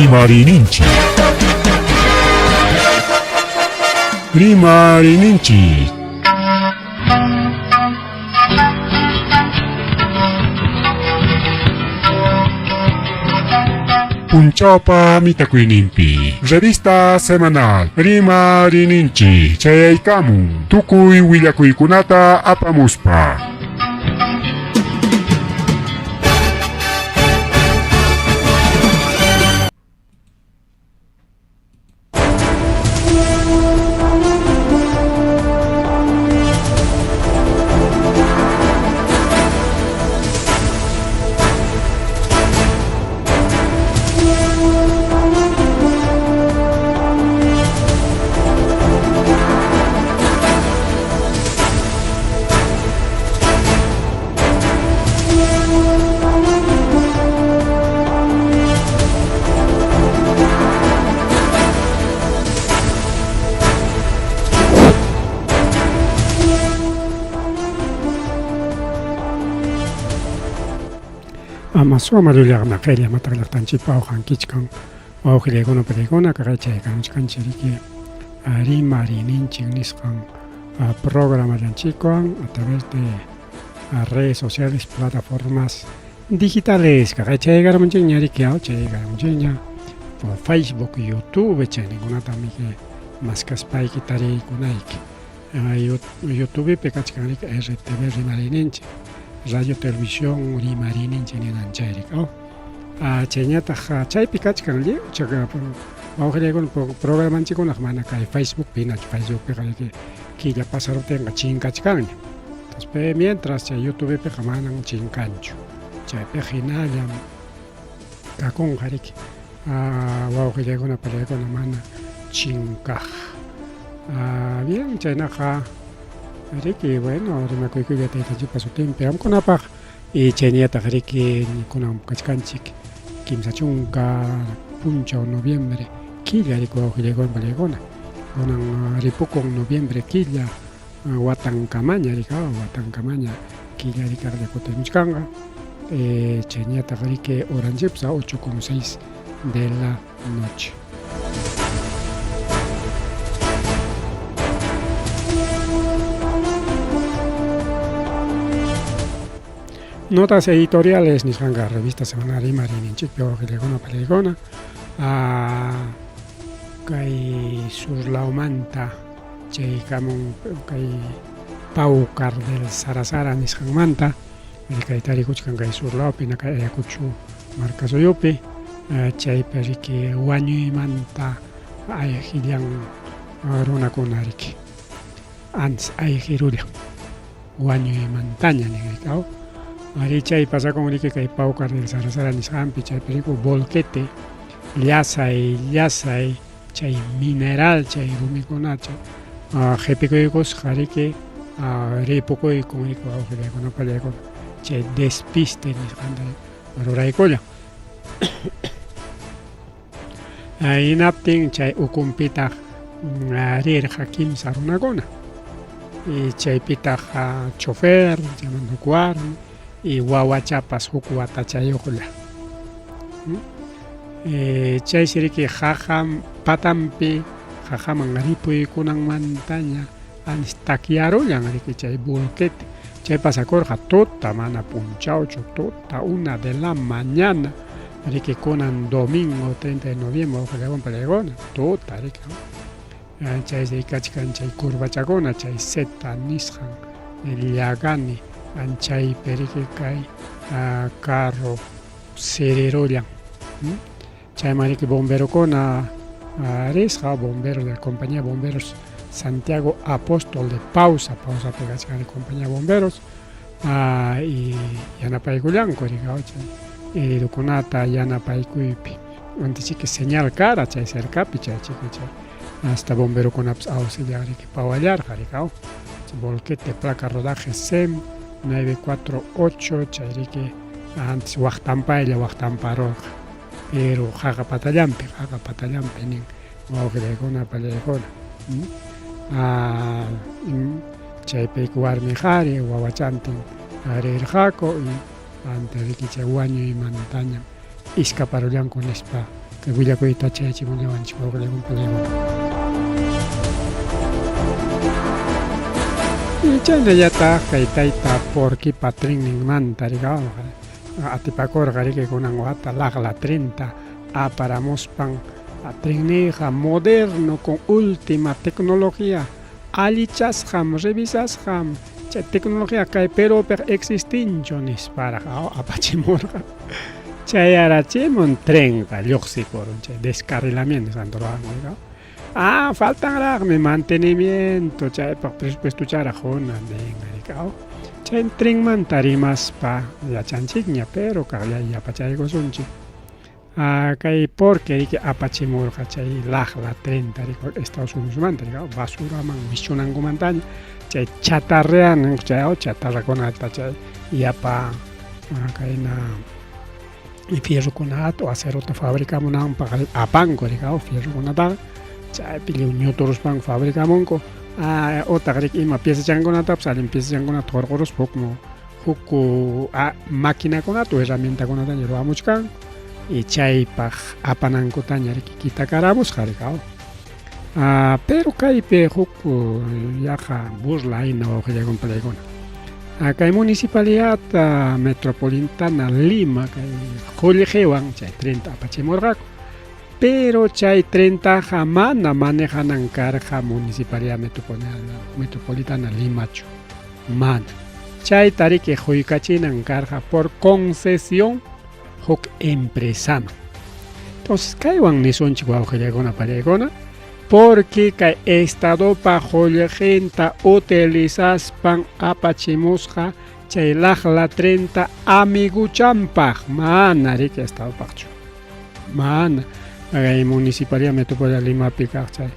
Rimariyninchik. Rimariyninchik. Punchawpa mitakuyninpi revista semanal Rimariyninchik chayaykamun tukuy willakuykunata apamuspa. Ama suma llullaqna qilla mataq llaqtanchikpa awqankichkan wawqillaykuna pariykuna kaqaychaykamuchkanchik riki rimariyninchik nisqan programallanchikwan a través de redes sociales, plataformas digitales kaqaychaykamunchikña riki chayaykamunchikña por Facebook, YouTube chayninkunata maskaspayki tariykunayki. YouTubepi kachkan riki RTV rimariyninchik, radio televisión rimariyninchik ninan chayrik. Chayñataq chaypi kachkan lliw wawqillaykuna programanchikkunaq mana kay Facebookpi hinachu, Facebookpiqa riki killa pasaruptinqa chinkachkanña. Entonces, mientras chay YouTubepiqa manan chinkanchu. Chaypiqa hinallam kakunqa riki. Wawqillaykuna pariykuna mana chinkaq. Bien, chaynaqa riki, bueno, rimakuykulla taytanchikpa sutinpi qamkunapaq y chaynallataq riki kunan kachkanchik 30 punchaw noviembre killa riki wawqillaykuna pariykuna. Kunan ripukun noviembre killa watankamaña riki, watankamaña killa rikaqlla kutimuchkanqa. Chaynallataq riki horanchikpas 8:06 de la noche. Notas editoriales nisqanqa revista semanal rimariyninchikpi wawqillaykuna pariykuna kay sur lawmanta chaykamun kay Paucar del Sarasara nisqanmanta kay tarikuchkan kay sur lawpi kay Ayacucho marka suyupi chaypi riki wañuymanta ayqillan runakuna riki antes ayqirullan wañuymantaña nin riki aw ari chay pasakun riki kay Paucar del Sarasara nisqanpi chaypi riku volquete llasay llasay chay mineral chay rumikuna chay qhipikuykusqa riki ripukuykun riki wawqillaykuna pallaykuna chay despiste nisqanta ruraykullan. Hinaptin chay ukunpitaq rirqa kimsa runakuna y chaypitaq chofer chaymanta huk warmi y wawachapas huk watachayuqlla. Chaysi riki qaqam patanpi qaqaman ripuykunanmantaña ancha takyarullan riki chay volquete. Chay pasakurqa tuta mana punchawchu tuta una de la mañana riki kunan domingo 30 de noviembre wawqillaykuna pallaykuna tuta riki. Chaysi kachkan chay curvachakuna chay Z nisqan llagani chaypi riki kay carro sirirullan. Chayman riki bomberokuna risqa bomberos de la compañía bomberos Santiago Apóstol de Pausa, Pausapi kachkan compañía bomberos y yanapaykullanku riki chay heridokunata yanapaykuypi. Antes chiki señal kara chay cercapi chay chiki chay hasta bomberokunapas auxiliar riki pawallarqa riki volquete placa rodaje SEM 948 chay riki antes waqtanpaylla waqtanparurqa pero qaqa patallanpi qaqa patallanpi nin wawqillaykuna pallaykuna. Chaypi warmi qhari wawachantin rirqaku y antes riki chay wañuymantañam iskaparullanku nispa. Kay willakuyta chayachimullawanchik wawqillaykuna panaykuna. Y chaynallataq kay tayta Porquipa trinninmanta rikawanqa atipakurqa riki kunan wata laqla trinta aparamuspan trinniyqa moderno con última tecnología allichasqam revisasqam chay tecnología kay Perupiqa existinchu nisparaq apachimurqa chayarachimun trenqa lluqsikurun chay descarrilamiento nisqanta ruwanku ah faltanraqmi mantenimiento chaypaq presupuestocharaq quna nin chay trenmanta rimaspa yachanchikña pero kaqlla yapachaykusunchik. Ah, kay porque riki apachimurqa chay laqla trenta riki Estados Unidosmanta riki basuraman wischunankumantaña chay chatarrean chay chatarrakunata chay yapa kayna fierrokunata o acerota fabricamunanpaq apanku riki fierrokunataqa chaypi lliw ñuturuspanku fabricamunku otaq riki ima piecachankunatapas allin piecachankunata hurquruspa hukmu huk maquinakunata o herramientakunataña ruwamuchkanku y chaypaq apanankutaña riki kitakaramusqa riki pero kaypi huk yaqa burla hina wawqillaykuna panaykuna kay municipalidad metropolitana Lima kay qullqiwan chay trenta apachimurqaku pero chay trentaqa mana manejanan karqa municipalidad metropolitana Limachu mana chayta riki quykachinan karqa por concesión huk empresaman. Entonces kaywan nisunchik wawqillaykuna panaykuna porque kay estadopa qullqinta utilizaspan apachimusqa chay laqla trenta amiguchanpaq mana riki estadopaqchu mana kay municipalidad metropolitana Limapi kaq chay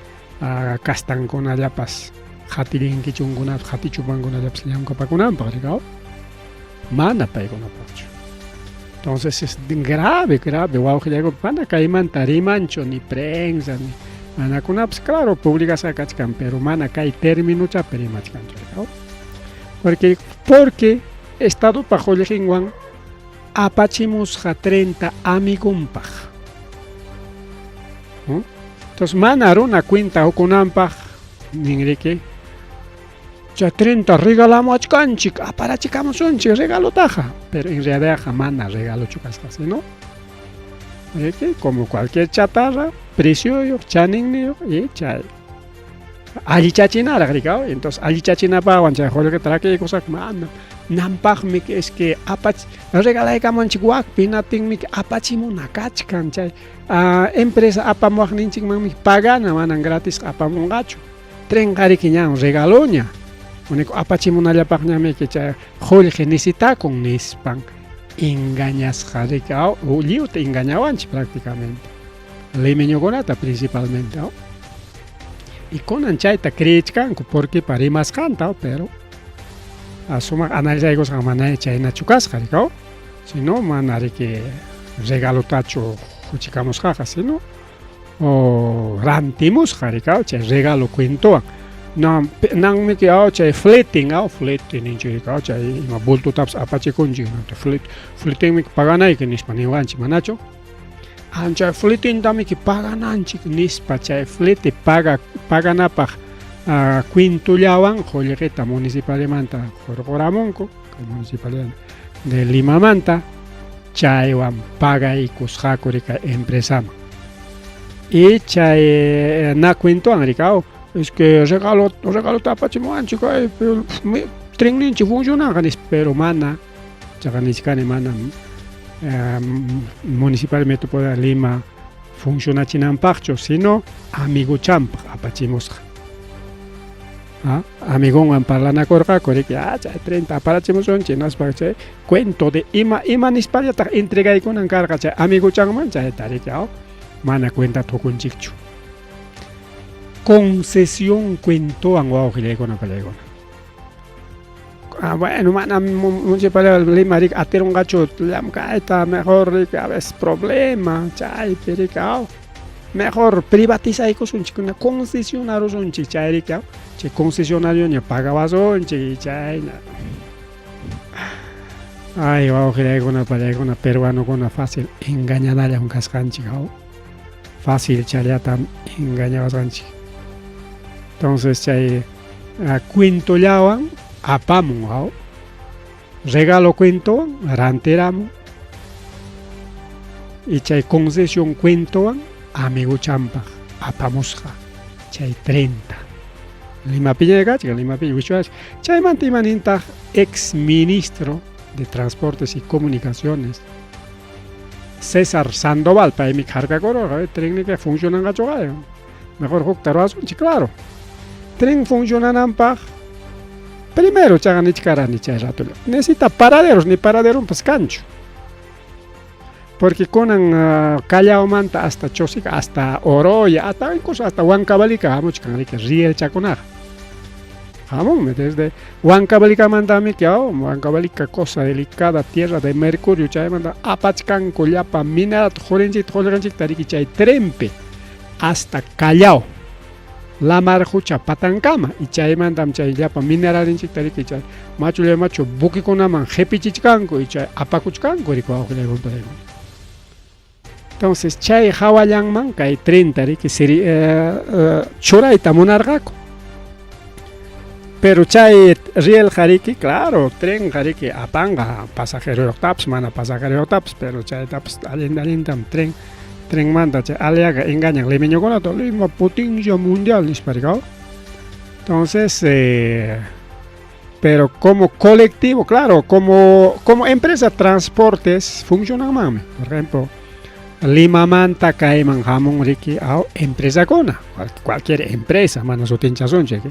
kastankunallapas qatillinkichunkunapas qatichupankunallapas llamkapakunanpaq rikaw mana paykunapaqchu. Entonces es grave, grave wawqillayku mana kaymanta rimanchu ni prensa ni manakunapas claro publicasqa kachkan pero mana kay terminochapi rimachkanchu rikaw porque porque estadopa qullqinwan apachimusqa trenta amigunpaq. Entonces mana runa cuenta hukunanpaq ninriki chay trenta regalamuwachkanchik aparachikamusunchik regalotaqa pero en realidadqa mana regalochu kasqa sino riki como cualquier chatarra precioyuq chaninniyuq y chay allichachinaraq riki entonces allichachinapaqwan chay qullqita rakiykusqaku mana nampaqmi es que apach regalaykamunchik wakpi hinaptinmi apachimuna kachkan chay empresa apamuwaqninchikmanmi pagana manan gratisqa apamunqachu trenqa riki ñan regaloña uniku apachimunallapaqñamiki chay qullqi nisitakun nispan engañasqa riki lliwta engañawanchik prácticamente limeñokunata principalmente y kunan chayta creechkanku porque pa rimasqanta pero sumaq analizaykusqan mana chaynachu kasqa riki sino mana riki regalotachu huchikamusqaqa sino o rantimusqa riki chay regalo cuentowan nanmiki chay fletin flete ninchik riki chay ima bultotapas apachikunchik fletinmiki paganayki nispa niwanchik manachu chay fletintamiki pagananchik nispa chay flete paganapaq cuentollawan qullqita municipalmanta hurquramunku kay municipalidad de Limamanta chaywan pagaykusqaku riki empresaman y chay na cuentowan riki es que regalo regalota apachimuwanchik trenninchik funcionanqa nispa pero mana chaqa nichkani mana municipal metropolitana Lima funcionachinanpaqchu sino amiguchanpaq apachimusqa amigonwan parlanakurqaku riki chay trenta aparachimusunchik hinaspa chay cuento de ima ima nispallataq entregaykunan karqa chay amiguchanman chayta riki mana cuentata qukunchikchu concesión cuentowan wawqillaykuna pallaykuna bueno mana municipalidad Lima riki atirunqachu llamk'ayta mejor riki a veces problema chaypi riki mejor privatizaykusunchik concesionarusunchik chay riki chay concesionarioña pagawasunchik chayna ay wawqillaykuna pallaykuna peruanokuna fácil engañadallam kasqanchik. Fácil challatam engañawasqanchik. Entonces chay cuentollawan apamun aw regalo cuentowan rantiramun y chay concesión cuentowan amiguchanpaq apamusqa chay trenta. Limapiña kachkan, Limapiña wichwachkan. Chaymanta imanintaq ex ministro de Transportes y Comunicaciones César Sandoval, paymi harkakururqa, trennika funcionanqachuqa, mejor hukta ruwasunchik, claro. Tren funcionananpaq primero chaqa nichkarani chay ratolla. Necesita paraderos, ni paraderompas kanchu. Porque kunan Callaomanta hasta Chosica, hasta Oroya, hasta incluso hasta Huancavelica hamuchkan riki rielchakunaqa. Hamunmi desde Huancavelicamantaami Huancavelica cosa delicada, tierra de mercurio, chaymanta apachkanku llapa mineralta qurinchikta qullqinchikta riki chay trenpi hasta Callao, lamar qucha patankama y chaymantam chay llapa mineralninchikta riki chay machulla machu buquekunaman qipichichkanku y chay apakuchkanku riki wawqillaykunata. Entonces chay hawallanman kay trenta riki siri churayta munarqaku. Pero chay rielqa riki, claro, trenqa riki apanqa pasajeroyuqtapas mana pasajeroyuqtapas, pero chaytapas allin allintam tren trenmanta chay aliaga engañan limeñokunata, Lima potencia mundial nispa riki. Entonces, pero como colectivo, claro, como empresa transportes funcionanmanmi. Por ejemplo, Limamanta kayman hamun riki aw empresakuna, cualquier empresa, mana sutinchasunchik,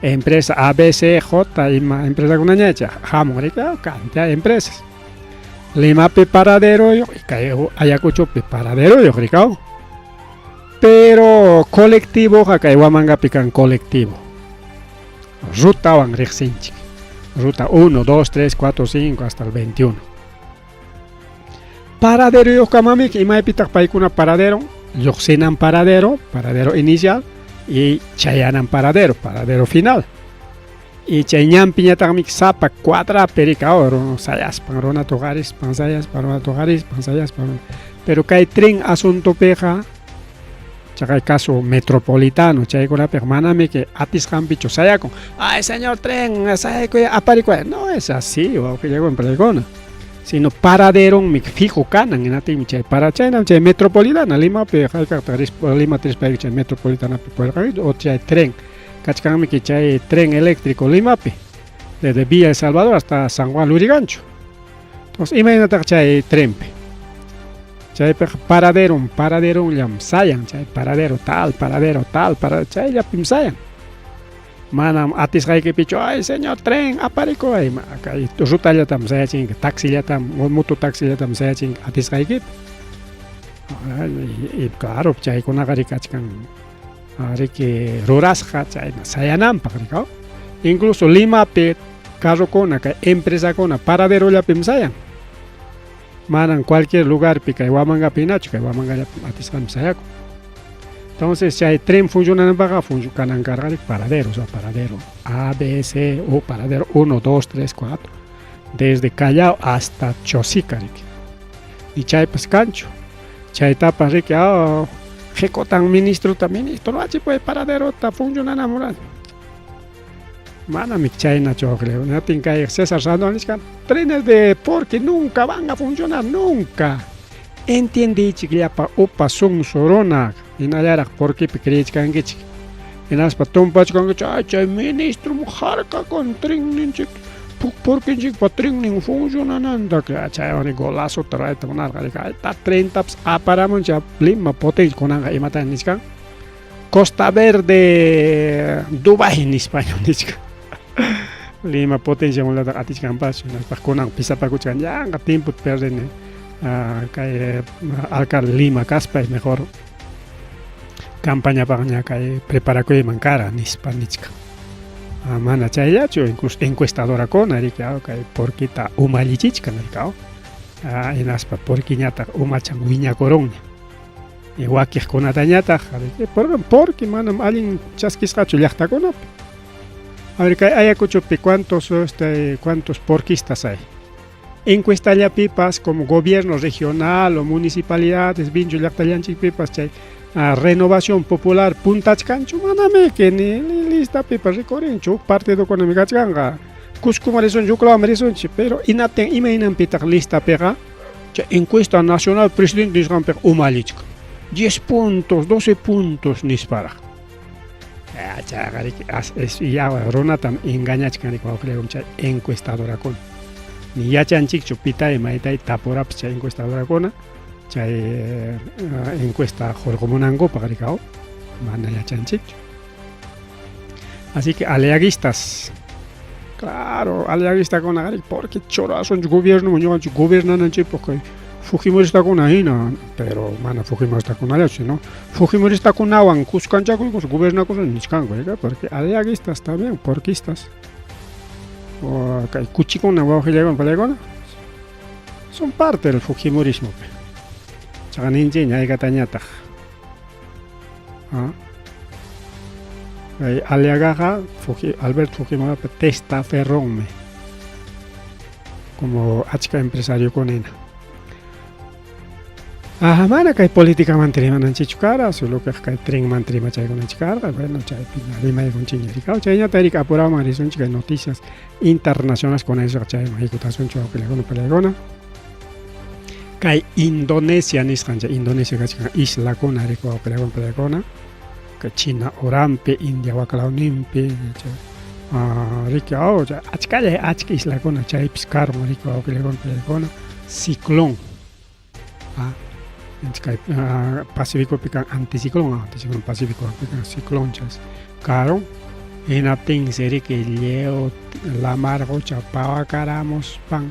empresa A, B, C, J ima empresakunañacha hamun riki aw cantidad de empresas. Limapi paraderoyuq y kay Ayacuchopi paraderoyuq riki aw. Pero colectivoqa kay Huamangapi kan colectivo. Rutawan riqsinchik. Ruta 1, 2, 3, 4, 5 hasta el 21. Paraderoyuqkamamiki imaypitaq paykuna paradero, lluqsinan paradero, paradero inicial y chayanan paradero, paradero final. Y chay ñanpiñataqmi sapa cuadrapi riki aw sayaspan runata huqarispan sayaspan runata huqarispan sayaspan. Pero kay tren asuntopiqa chaqay caso metropolitano chaykunapiqa manamiki atisqanpichu sayakun. Ay señor tren sayaykuy aparikuy. No es así wawqillaykuna panikuna. Sino paraderonmi fijo kanan hinaptinmi chay para chaynam chay metropolitana Limapi hayk'aqtaq rispa Limata rispayki chay metropolitanapi purirqanki o chay tren kachkanmiki chay tren eléctrico Limapi desde Villa El Salvador hasta San Juan Lurigancho. Entonces imaynataq chay trenpi? Chaypiqa paraderon paraderonllam sayan chay paradero tal paradero tal paradero chayllapim sayan. Manam atisqaykipichu ay señor tren aparikuy kay rutallatam sayachinki taxillatam moto taxillatam sayachinki atisqaykipi. Y claro chaykunaqa rikachkan riki rurasqa chayna sayananpaq riki. Incluso Limapi carrokuna kay empresakuna paraderollapim sayan. Manam cualquier lugarpi kay Huamangapi hinachu kay Huamangallapim atisqanpi sayakun. Entonces chay tren funcionananpaqqa kanan karqa paradero, o sea, paradero A, B, C o paradero 1, 2, 3, 4 desde Callao hasta Chosica riki. Y chaypas kanchu. Chaytapas riki qhiqutan ministrota ministro ruwachipuy paraderota funcionanamurani. Manami chaynachu wawqillayku. Hinaptin kay César Sandoval nichkan trenes de porque nunca van a funcionar, nunca. Entiendiychik llapa upa sunsu runa hinallaraq porquipi creyichkankichik. Hinaspa tumpachkankichik ay chay ministrom harkakun trenninchik porquinchikpa trennin funcionananta. Chaywan golazota rurayta munarqa riki ayta trentapas aparamunchik Lima potencia kunanqa imataña nichkan Costa Verde Dubai nispaña nichkan. Lima potencia munllataq atichkanpas hinaspa kunan pisapakuchkan yanqa tiempota perdeni kay alcalde Lima kaspay mejor campañapaqña kay preparakuyman kara nispa nichkan. Mana chayllachu incluso encuestadorakuna riki kay porquita umallichichkan riki hinaspa porquiñataq umachan wiñakurunña. Y wakiqkunatañataq riki porque manam allin chaskisqachu llaqtakunapi. A ver kay Ayacuchopi cuántos cuántos porquistas hay. Encuestallapipas como gobierno regional o municipalidades vinchu llaqtallanchikpipas chay Renovación Popular puntachkanchu manamiki ni listapipas rikurinchu huk partidokunami kachkanqa Cuscoman risunchik huklawanmi risunchik pero hinaptin imaynanpitaq listapiqa chay encuesta nacional presidente nisqanpiqa umallichkan 10 puntos 12 puntos nisparaq chayqa riki runatam engañachkan riki wawqillaykum chay encuestadorakuna ni yachanchikchu pitay maytay tapurapas chay encuestadorakuna chay encuesta hurqumunankupaq rikaw mana yachanchikchu así que aliaguistas claro aliaguistakuna riki porque churasunchik gobiernoman ñuqanchik gobernananchikpaq kay fujimoristakuna hina pero mana fujimoristakunallachu sino fujimoristakunawan kuskanchakuykus gobernakusun nichkanku rika porque aliaguistas también porquistas kay kuchikuna wawqillaykuna palaykuna son parte del fujimorismo chaqa ninchikña haykatañataq kay Aliagaqa Alberto Fujimoripa testaferronmi como achka empresariokuna hina Aha, mana kay políticamanta rimananchikchu kara, solo que kay trenmanta rimachaykunanchik karqa, bueno, chaypi rimaykunchikña rikaw, chayñata rika apuraman risunchik kay noticias internacionales con eso chayman hikutasunchik wawqillakuna palaykuna. Kay Indonesia nisqan chay Indonesia kachkan islakuna rika wawqillakuna palaykuna, kay China uranpi, India waklawninpi, riki aw achkalla achka islakuna chaypis karun riki wawqillakuna palaykuna, ciclón kay Pacificopi kan anticiclón, anticiclón Pacífico kan ciclón chas karun hinaptinsi riki lliw lamar qucha pawakaramuspan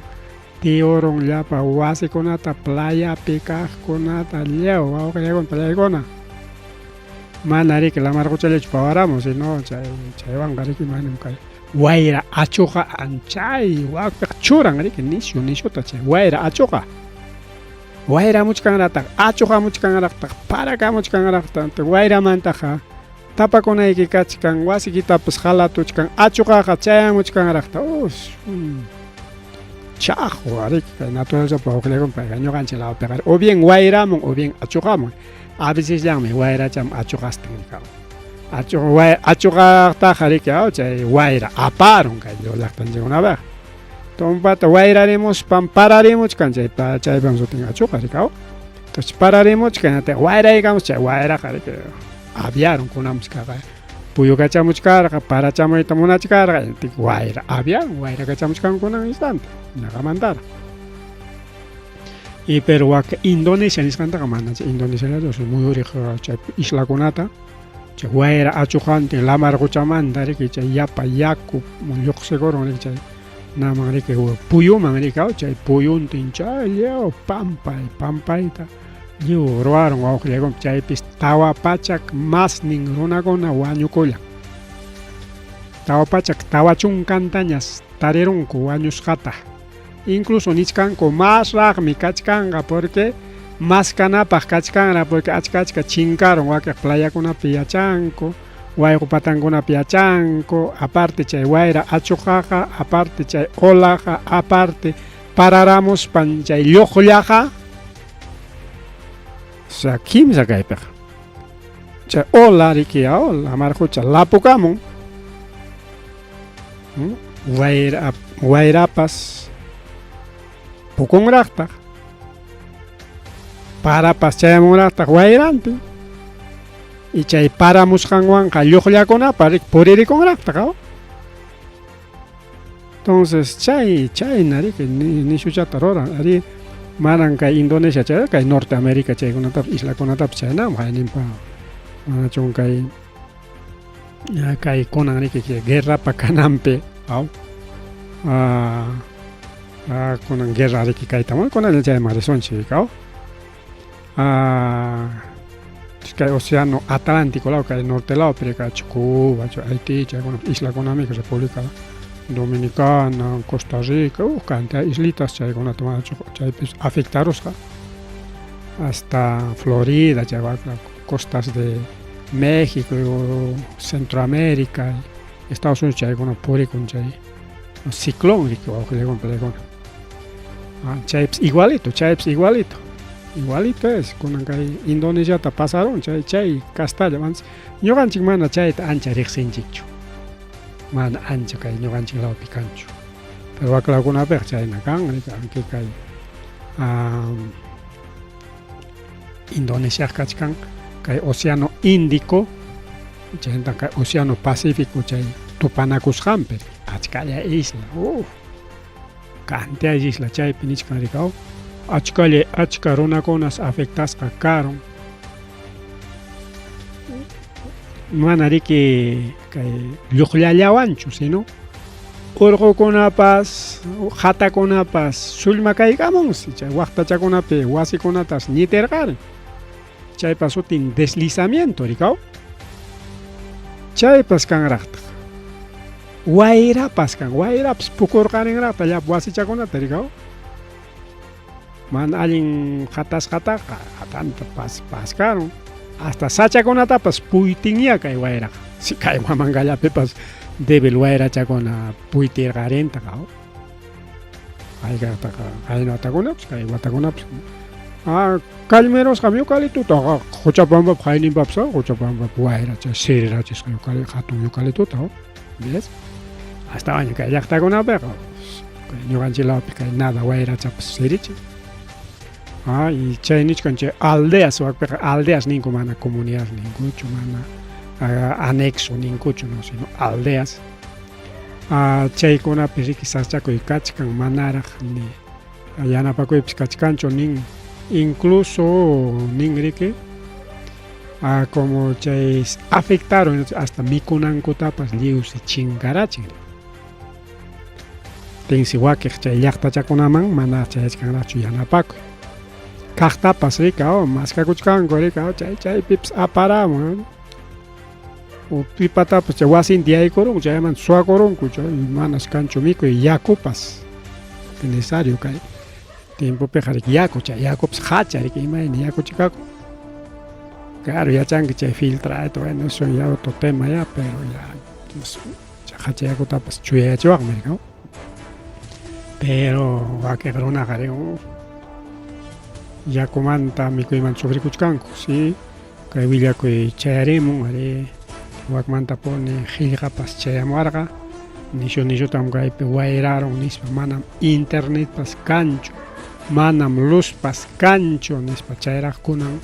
tiurun llapa wasikunata playapi kaqkunata lliw wawqillakuna palaykuna mana riki lamar quchallachu pawaramun sino chay chaywanqa riki manam kay wayra achuqa anchay wakpiqa churan riki nisyu nisyuta chay wayra achuqa wayramuchkanrataq achuqamuchkanraqtaq parakamuchkanraqtaq wayramantaqa tapakunayki kachkan wasikitapas halatuchkan achuqaqa chayamuchkanraqtaq chaqwa riki kay naturaleza wawqillakuna payqa ñuqanchik lawpiqa o bien wayramun o bien achuqamun a veces-llanmi wayracham achuqastin rikaw achuqaqtaqa riki chay wayra aparun kay llaqtanchikkunapiqa tumpata wayrarimuspan pararimuchkan chay chaypam sutin achuqa rikaw entonces pararimuchkan wayraykamus chay wayraqa riki aviarun kunanpas kaqa puyukachamuchkarqa parachamuyta munachkarqa wayra aviarun wayrakachamuchkan kunan instante ñaqamantaraq y pero wak Indonesia nisqantaqa mana chay Indonesiallachu muyuriq chay islakunata chay wayra achuqantin lamar quchamanta riki chay yapa yaku lluqsikurun riki chay naman riki puyuman riki chay puyuntin chay lliw pampay pampayta lliw ruwarun wawqillaykuna chaypis 400 masnin runakuna wañukullan 440 tañas tarirunku wañusqata incluso nichkanku masraqmi kachkanqa porque maskanapaq kachkanra porque achka achka chinkarun wakiq playakunapi yachanku wayqu patankunapi yachanku aparte chay wayra achuqaqa aparte chay olaqa aparte pararamuspan chay lluqllaqa o sea kimsa kaypiqa chay ola riki lamar qucha lapukamun wayra wayrapas pukunraqtaq parapas chayamunraqtaq wayrantin y chay paramusqanwanqa lluqllakunapa riki puririkunraqtaq entonces chay chayna riki nishuchata ruran ari manan kay Indonesia chay kay Norte América chaykunatapas islakunatapas chaynam hayninpa manachun kay kay kunan riki guerrapa kananpi aw kunan guerra riki kayta kunan chayman risunchik aw kay océano Atlántico law kay norte lawpi kachu Cuba Haití chaykuna islakunami República Dominicana Costa Rica cantidad islitas chaykunata manachu chaypis afectarusqa hasta Florida chay costas de México Centroamérica Estados Unidos chaykuna purikun chay ciclón riki wawqillakuna palaykuna chaypis igualito chaypis igualito. Igualito es kunan kay Indonesiata pasarun chay chay kastalla ñuqanchik mana chayta ancha riqsinchikchu. Mana ancha kay ñuqanchik lawpi kanchu. Pero wak lawkunapiqa chayna kan, aunque kay Indonesia kachkan kay Océano Índico chaymanta kay Océano Pacífico chay tupanakusqanpi achkalla isla. Uf, cantidad isla chaypi nichkan rikaw achkalla achka runakunas afectasqa karun. Mana riki kay lluqllallawanchu, sino urqukunapas qhatakunapas sullmakaykamunsi chay waqtachakunapi wasikunatas ñitirqarin. Chaypa sutin deslizamiento rikaw. Chaypas kanraqtaq. Wayrapas kan, wayrapas pukurqarinraqta llapa wasichakunata rikaw. Mana allin qatasqataqa qatanta paskarun. Hasta sachakunatapas puytinya kay wayraqa. Si kay Huamangallapipas débil wayrachakuna puytirqarintaqa. Hayk'aqtaqa qayna watakunapas kay watakunapas kallmirusqam yukalituta Quchapampapi qayninpapas Quchapampapi wayracha sirirachisqa yukali hatun yukalituta, ¿ves? Astawan kay llaqtakunapiqa ñuqanchik lawpi kay nada wayrachapas sirichin. Y chay nichkan chay aldeas wakpiqa aldeas ninku mana comunidad ninkuchu mana anexo ninkuchu no sino aldeas. Chaykunapi riki sachakuy kachkan manaraq ni yanapakuypis kachkanchu nin incluso nin riki como chay afectaron hasta mikunankutapas lliwsi chinkarachin. Tinsi wakiq chay llaqtachakunaman mana chayachkanraqchu yanapakuy. Kaqtapas rika maskakuchkanku rika chay chaypipas aparamun. Pipatapas chay wasinta yaykurunku chaymanta suwakurunku chay manas kanchu mikuy yakupas necesario kay tiempopiqa riki yaku chay yakupas hacha riki imayna yakucha kakun. Claro yachanki chay filtrayta bueno eso ya otro tema ya pero ya chay hacha yakutapas chuyayachiwaqmi riki pero wakiq runaqa riki yakumanta mikuymanta sufrikuchkanku si kay willakuy chayarimun ari wakmantapuni qillqapas chayamuwarqa nishu nishutam kaypi wayrarun nispa manam internetpas kanchu manam luzpas kanchu nispa chayraq kunan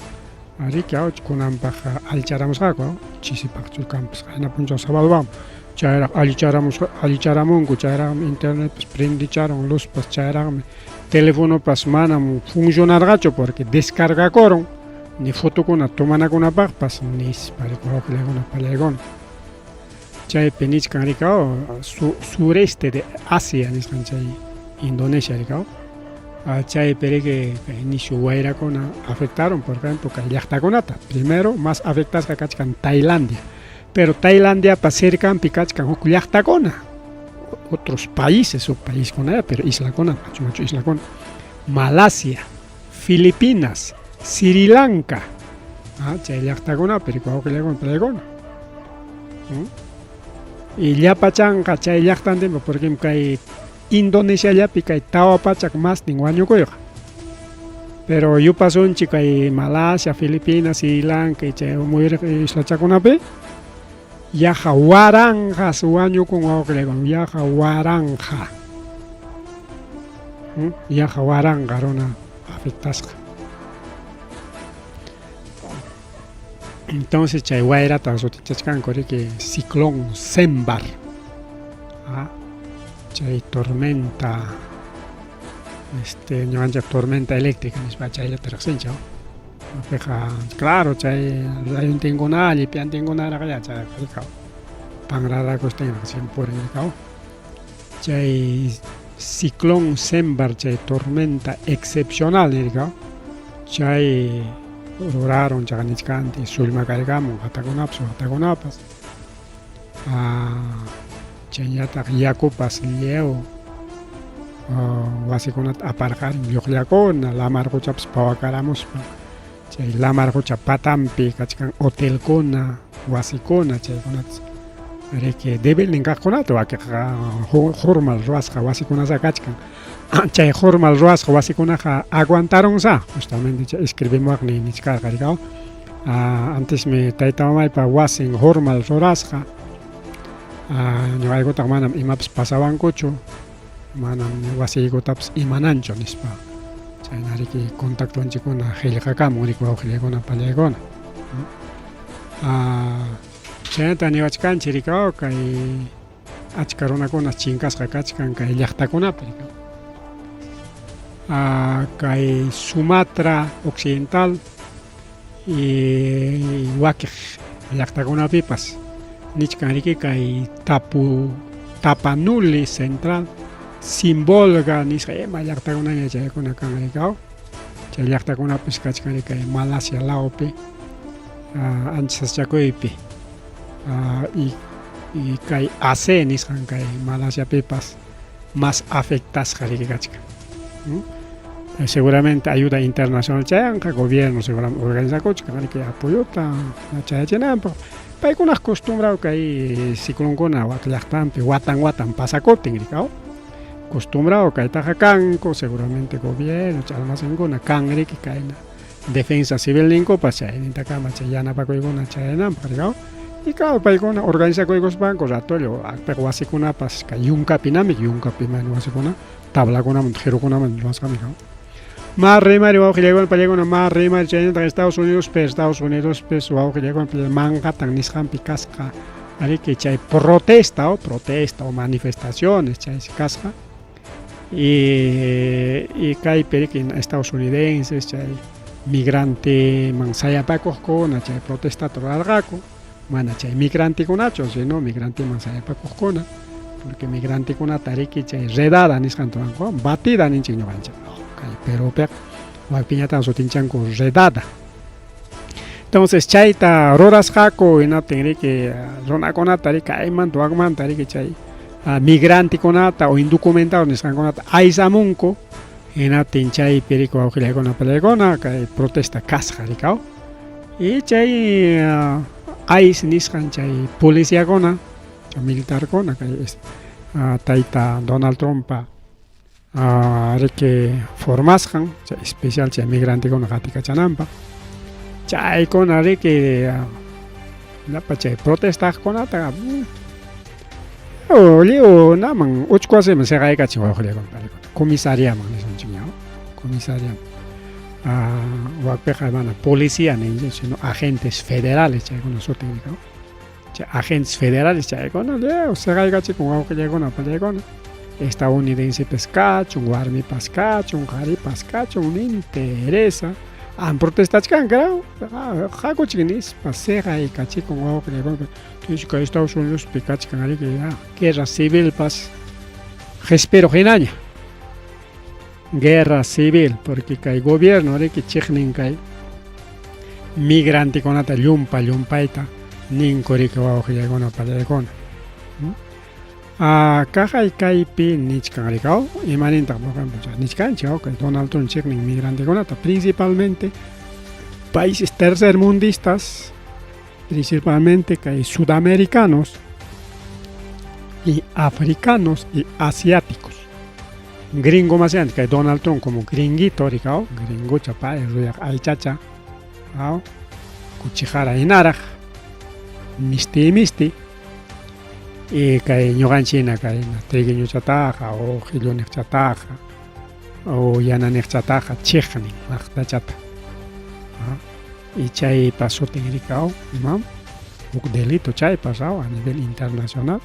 ariki kunanpaq allicharamusqaku chisipaqchu kanpas qayna punchaw sábado chayraq allicharamunku chayraqmi internetpas prendicharun luzpas chayraqmi telefonopas manam funcionarqachu porque descargakurun ni fotokuna tomanakunapaqpas nispa wawqillaykuna pallaykuna. Chaypi nichkan rikaw sureste de Asia nisqan chay Indonesia rikaw chaypi riki nishu wayrakuna afectaron por ejemplo kay llaqtakunata. Primero más afectasqa kachkan Tailandia, pero Tailandiapa cercanpi kachkan huk llaqtakuna otros países huk paískuna pero islakuna machu machu islakuna Malasia, Filipinas, Sri Lanka chay llaqtakunapi riki wawqillaykuna pallaykuna. Y llapachanqa chay llaqtantinpa porque kay Indonesiallapi kay 400 masnin wañukuyqa. Pero yupasunchik kay Malasia, Filipinas, Sri Lanka chay muyuriq islachakunapi yaqa waranqas wañukun wawqillaykuna yaqa waranqa. Yaqa waranqa runa afectasqa. Entonces chay wayrata sutichachkanku riki ciclón Sembar. Chay tormenta ñuqanchik tormenta eléctrica nispa chayllata riqsinchik. Piqa claro chay rayuntinkuna llipyantinkunaraq ya chay rikaw panrarakustinraq siempre rikaw. Chay ciclón Sembar chay tormenta excepcional nirikaw chay ruraron chaqa nichkanti sullmakarikamun qhatakunapas waqtakunapas chaynallataq yakupas lliw wasikunata aparqarin lluqllakuna lamar quchapas pawakaramuspa chay lamar qucha patanpi kachkan hotelkuna wasikuna chaykunata riki debilnin kaqkunata wakiqqa formal ruwasqa wasikunasá kachkan. Chay formal ruwasqa wasikunaqa aguantarunsa, justamente chay escribimuwaqniy nichkarqa rikaw. Antismi tayta mamaypa wasin formal rurasqa. Ñuqaykutaq manam imapas pasawankuchu, manam wasiykutapas imananchu nispa. Chayna riki contactonchikkuna qillqakamun riki wawqillaykuna pallaykuna. Chaynata niwachkanchik rikaw kay achka runakuna chinkasqa kachkan kay llaqtakunapi. Kay Sumatra Occidental y wakiq llaqtakunapipas nichkan riki kay Tapu Tapanuli Central Simbolga nisqa ima llaqtakunaña chaykuna kan rikaw chay llaqtakunapis kachkan riki kay Malasia lawpi ancha sasachakuypi y y kay AC nisqan kay Malasiapipas más afectasqa riki kachkan. Seguramente ayuda internacional chayanqa, gobierno seguramente organizakuchkan riki apoyota chayachinanpaq. Paykunaq costumbrado kay ciclonkuna wak llaqtanpi watan watan pasakuptin riki, aw? Costumbrado kaytaqa kanku, seguramente gobierno chay almacenkuna kan riki kayna defensa civil ninkupas chaynintakama chay yanapakuykuna chayananpaq riki, aw? Y claro, paykuna organizakuykuspanku ratollo akpiq wasikunapas kay yunkapinami, yunkapi imayna wasikuna tablakunamanta jirukunamanta ruwasqami kan. Ma rimari wawqillaykuna pallaykuna ma rimari chaynataq Estados Unidospi Estados Unidospis wawqillaykuna pallay Manhattan nisqanpi kasqa ariki chay protesta o protesta o manifestaciones chaysi kasqa y, y kaypi riki Estados Unidenses chay migranteman sayapakuqkuna chay protestata rurarqaku mana chay migrantekunachu sino migranteman sayapakuqkuna porque migrantekunata riki chay redada nisqanta ruwanku batida ninchik ñuqanchik kay Perupiqa wakpiñataq sutinchanku redada. Entonces chayta rurasqaku hinaptin riki runakunata riki kaymanta wakmanta riki chay migrantekunata o indocumentados nisqankunata aysamunku hinaptin chaypi riki wawqillaykuna pallaykuna kay protesta kasqa rikaw y chay ICE nisqan chay policiakuna militarkuna kay tayta Donald Trumppa riki formasqan chay especial chay migrantekuna qatikachananpaq chaykuna riki llapa chay protestaqkunata lliw naman uchku wasiman seqaykachin wawqillaykuna paykuna comisariaman nisunchik ña comisariaman wakpiqa mana policía ninchik sino agentes federales chaykuna sutin chay agentes federales chaykuna lliw seqaykachikun wawqillaykuna pallaykuna estadounidensepas kachun warmipas kachun qharipas kachun ni interesa an protestachkanku hakuchik nispa seqaykachikun wawqillaykuna kay Estados Unidospi kachkan riki guerra civilpas qhispiruq hinaña guerra civil porque kay gobierno riki chiqnin kay migrantekunata llumpa llumpayta ninku riki wawqillaykuna pallaykuna. Kaqay kaypi nichkan rikaw imanintaq por ejemplo nichkanchik kay Donald Trump chiqnin migrantekunata principalmente países tercermundistas principalmente kay sudamericanos y africanos y asiáticos gringo masianchik kay Donald Trump como gringuito rikaw gringucha pay ruyaq aychacha aw kuchiqara hinaraq misti misti y kay ñuqanchik hina kay trigueñochataqa o qilluniqchataqa o yananiqchataqa chiqnin maqtachata y chaypa sutin rikaw imam huk delito chaypas a nivel internacional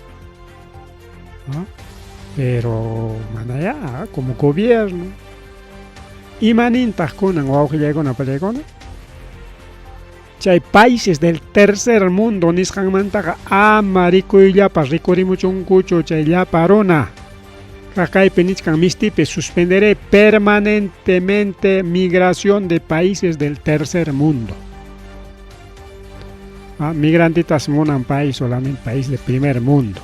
pero manayá como gobierno imanintaq kunan wawqillaykuna pallaykuna chay países del tercer mundo nisqanmantaqa ama rikuyllapas rikurimuchunkuchu chay llapa runa kaypi nichkan mistipi suspenderé permanentemente migración de países del tercer mundo. Migrantitas munan país solamente país de primer mundo.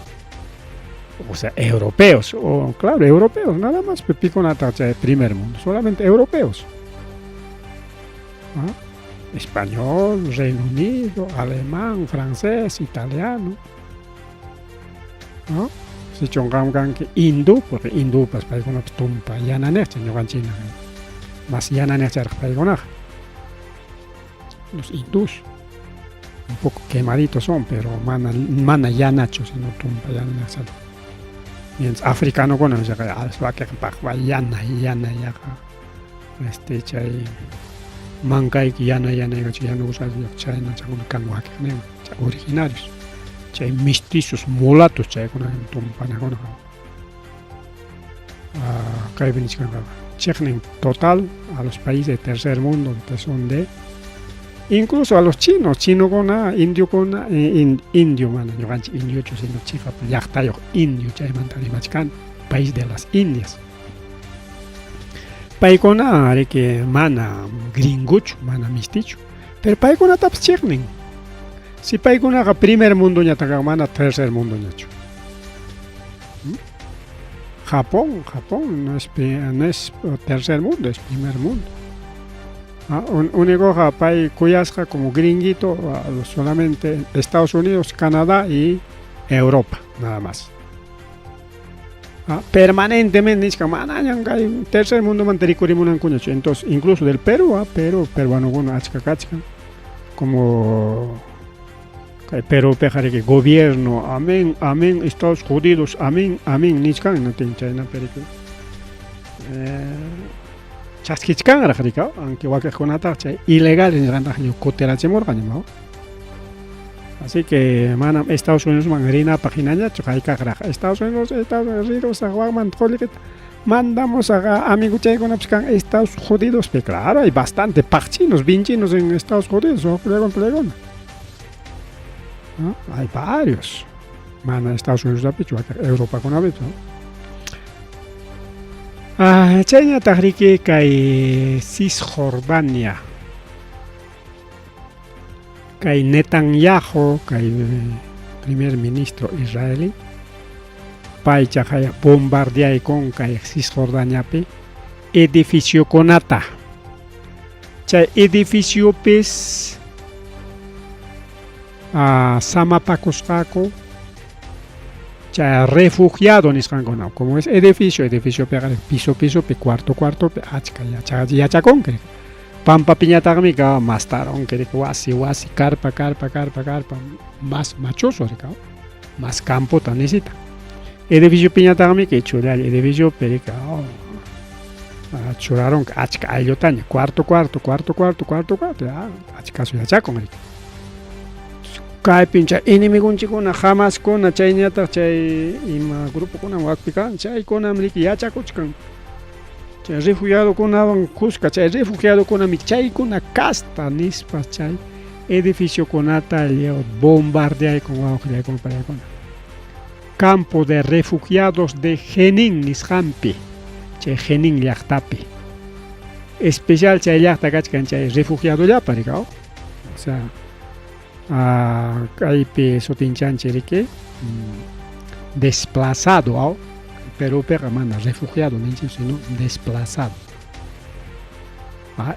O sea, europeos, o claro, europeos, nada más pikunata de primer mundo, solamente europeos. Español, Reino Unido, alemán, francés, italiano. ¿No? Sichun qam kanki hindú, porque hindúpas paykunapas tumpa yananiqcha ñuqanchikna mas yananiqcharaq paykunaqa. Los hindús un poco quemaditos son, pero mana mana yanachu, sino tumpa yananiqchala. Mientras africanokuna nishaqa wakiqa paqwa yana yana yaqa este chay mankayki yana yana yanukusqayki chaynachakuna kan wakiqnin chay originarios chay mestizos mulatos chaykuna tumpanakuna kaypi nichkanqa chiqnin total a los países de tercer mundo que son de incluso a los chinos chinokuna indiokuna indio mana ñuqanchik indiochu sino chiqap llaqtayuq indio chaymanta rimachkan país de las indias paykuna riki mana gringochu mana mistichu pero paykunatapas chiqnin si paykunaqa primer mundoñataq mana tercer mundoñachu. Japón, Japón no es, no es tercer mundo, es primer mundo. Único pay kuyasqa como gringuito solamente Estados Unidos, Canadá y Europa, nada más. Permanentemente nichkan manañan kay tercer mundomanta rikurimunankuñachu. Entonces, incluso del Perú, Perú, peruanokuna achka kachkan como kay Perúpiqa riki gobierno, amén, amén, Estados jodidos, amén, amén nichkan natin chaynapi riki chaskichkanraq riki, aunque wakiqkunataq chay ilegales nisqantaq lliw kutirachimurqa ña. Así que manam Estados Unidosman rinapaq hinañachu hayk'aqraq Estados Unidos, Estados Unidos rirusaq wakmanta qullqita mandamos a amiguchaykunapas kan Estados Judidospi, claro, hay bastante paqchinos, vinchinos en Estados Judíos, plegona. ¿No? Hay varios. Mana Estados Unidos Europakunapipas. Chayñataq riki kay Cisjordania. Kay Netanyahu, kay primer ministro israelí, paychaqaya bombardeaykun kay Cisjordaniapi edificiokunata. Chay edificiopis samapakusqaku chay refugiado nisqankuna, como es edificio, edificiopiqa piso pisopi, cuarto cuartopi achka yachakunki. Pampapiñataqmi ka mastaronki riki wasi wasi, carpa carpa carpa carpa, más machoso riki, más campota necesita. Edificiopiñataqmi kay chullalla edificiopi riki churarunki achka ayllutaña, cuarto cuarto, cuarto cuarto, cuarto cuarto, achkasu yachakun riki. Kaypin chay enemigonchikkuna Hamaskuna chayñataq chay ima grupokuna wakpi kan chaykunam riki yachakuchkan. Chay refugiadokunawan kuska chay refugiadokunami chaykuna casta nispa chay edificiokunata lliw bombardeaykun wawqillaykuna paykuna. Campo de refugiados de Jenin nisqanpi, chay Jenin llaqtapi. Especial chay llaqta kachkan chay refugiadollapa riki, o sea, kaypi sutinchanchik riki desplazado, Perúpiqa mana refugiado ninchik sino desplazado.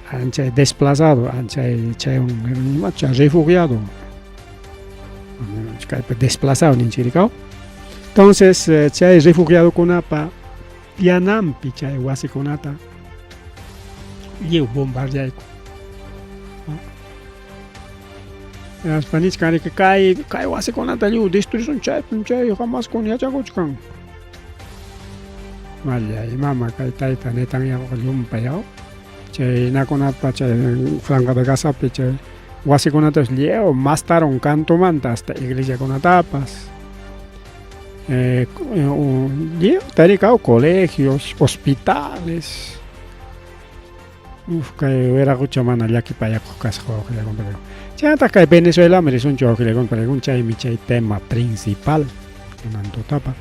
Anchay desplazado, anchay chaywan imacha refugiado. Kaypi desplazado ninchik riki. Entonces chay refugiadokunapa tiyananpi chay wasikunata lliw bombardeaykun. Hinaspa nichkan riki kay kay wasikunata lliw destruisun chaypim chay Hamaskuna yachakuchkan. Mallay mama kay tayta Netanyahuqa llumpay chay nakunapa chay Franja de Gazapi chay wasikunatapas lliw mastaron kantumanta hasta iglesiakunatapas. Lliw tarikaw colegios, hospitales. Uf, kay wiraqucha mana llakipayakuq kasqa wawqillaykuna. Chaynataq kay Venezuelaman risunchik wawqillaykuna chaymi chay tema principal kunan tutapa.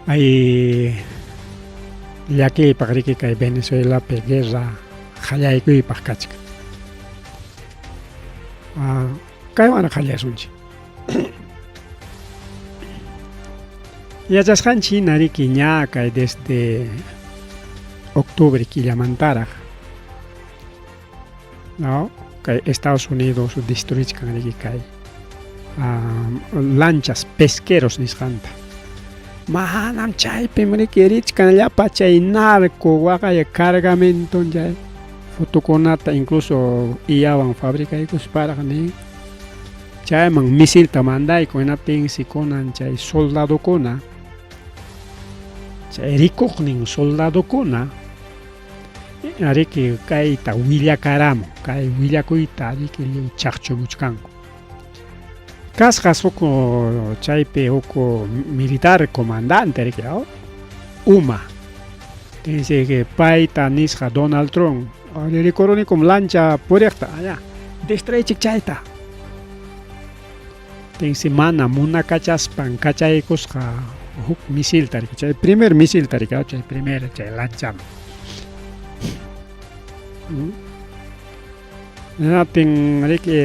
Ay llakiypaq riki kay Venezuelapi guerra qallaykuypaq kachkan. Kaywanraq qallasunchik. Yachasqanchik hina riki ña kay desde octubre killamantaraq, no, kay Estados Unidos destruichkan riki kay Lanchas pesqueros nisqanta. Manam chaypim riki richkan llapa chay narco waqaya cargamenton chay fotokunata incluso IAwan fabricaykusparaq nin. Chayman misilta mandayku hinaptinsi kunan chay soldadokuna chay rikuqnin soldadokuna riki kayta willakaramun, kay willakuyta riki lliw chaqchumuchkanku. Kasqas huk chaypi huk militar comandante riki uma. Tinsi payta nisqa Donald Trump, rikurunikum lancha puriqta, allá, distraychik chayta. Tinsi mana munakachaspan kachaykusqa huk misilta riki, chay primer misilta riki, chay primer chay lanchaman. Hinaptin riki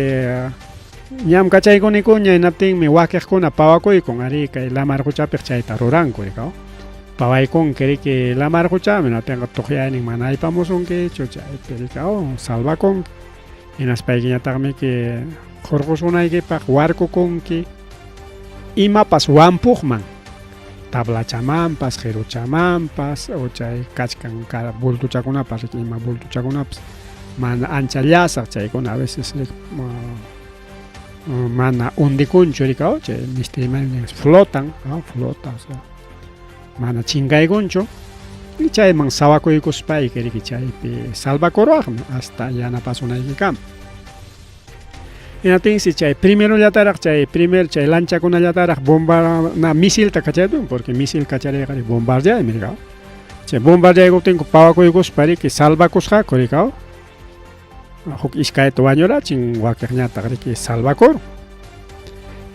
ñam kachaykunikuña, hinaptinmi wakiqkuna pawakuykun ari kay lamar quchapiq chayta ruranku riki, pawaykunki riki lamar quchaman, hinaptinqa tuqyaynin mana aypamusunkichu chaypi riki, salvakunki. Hinaspaykiñataqmi hurqusunaykipaq warkukunki imapas wampuqman, tablachamanpas, qiruchamanpas, o chay kachkan bultuchakunapas riki, ima bultuchakunapas mana ancha llasaq chaykuna a veces mana hundikunchu riki, chay misti flotan, flota, o sea, mana chinkaykunchu. Y chayman sawakuykuspayki riki chaypi salvakuruwaqmi hasta yanapasunaykikama. Hinaptinsi chay primerollataraq chay primer chay lanchakunallataraq bomba na misilta kachaytun, porque misil kachariyqa bombardeaymi riki. Chay bombardeaykuptinku pawakuykuspa riki salvakusqaku riki. Huk iskayta wañurachin wakiqñataq riki salvakurun.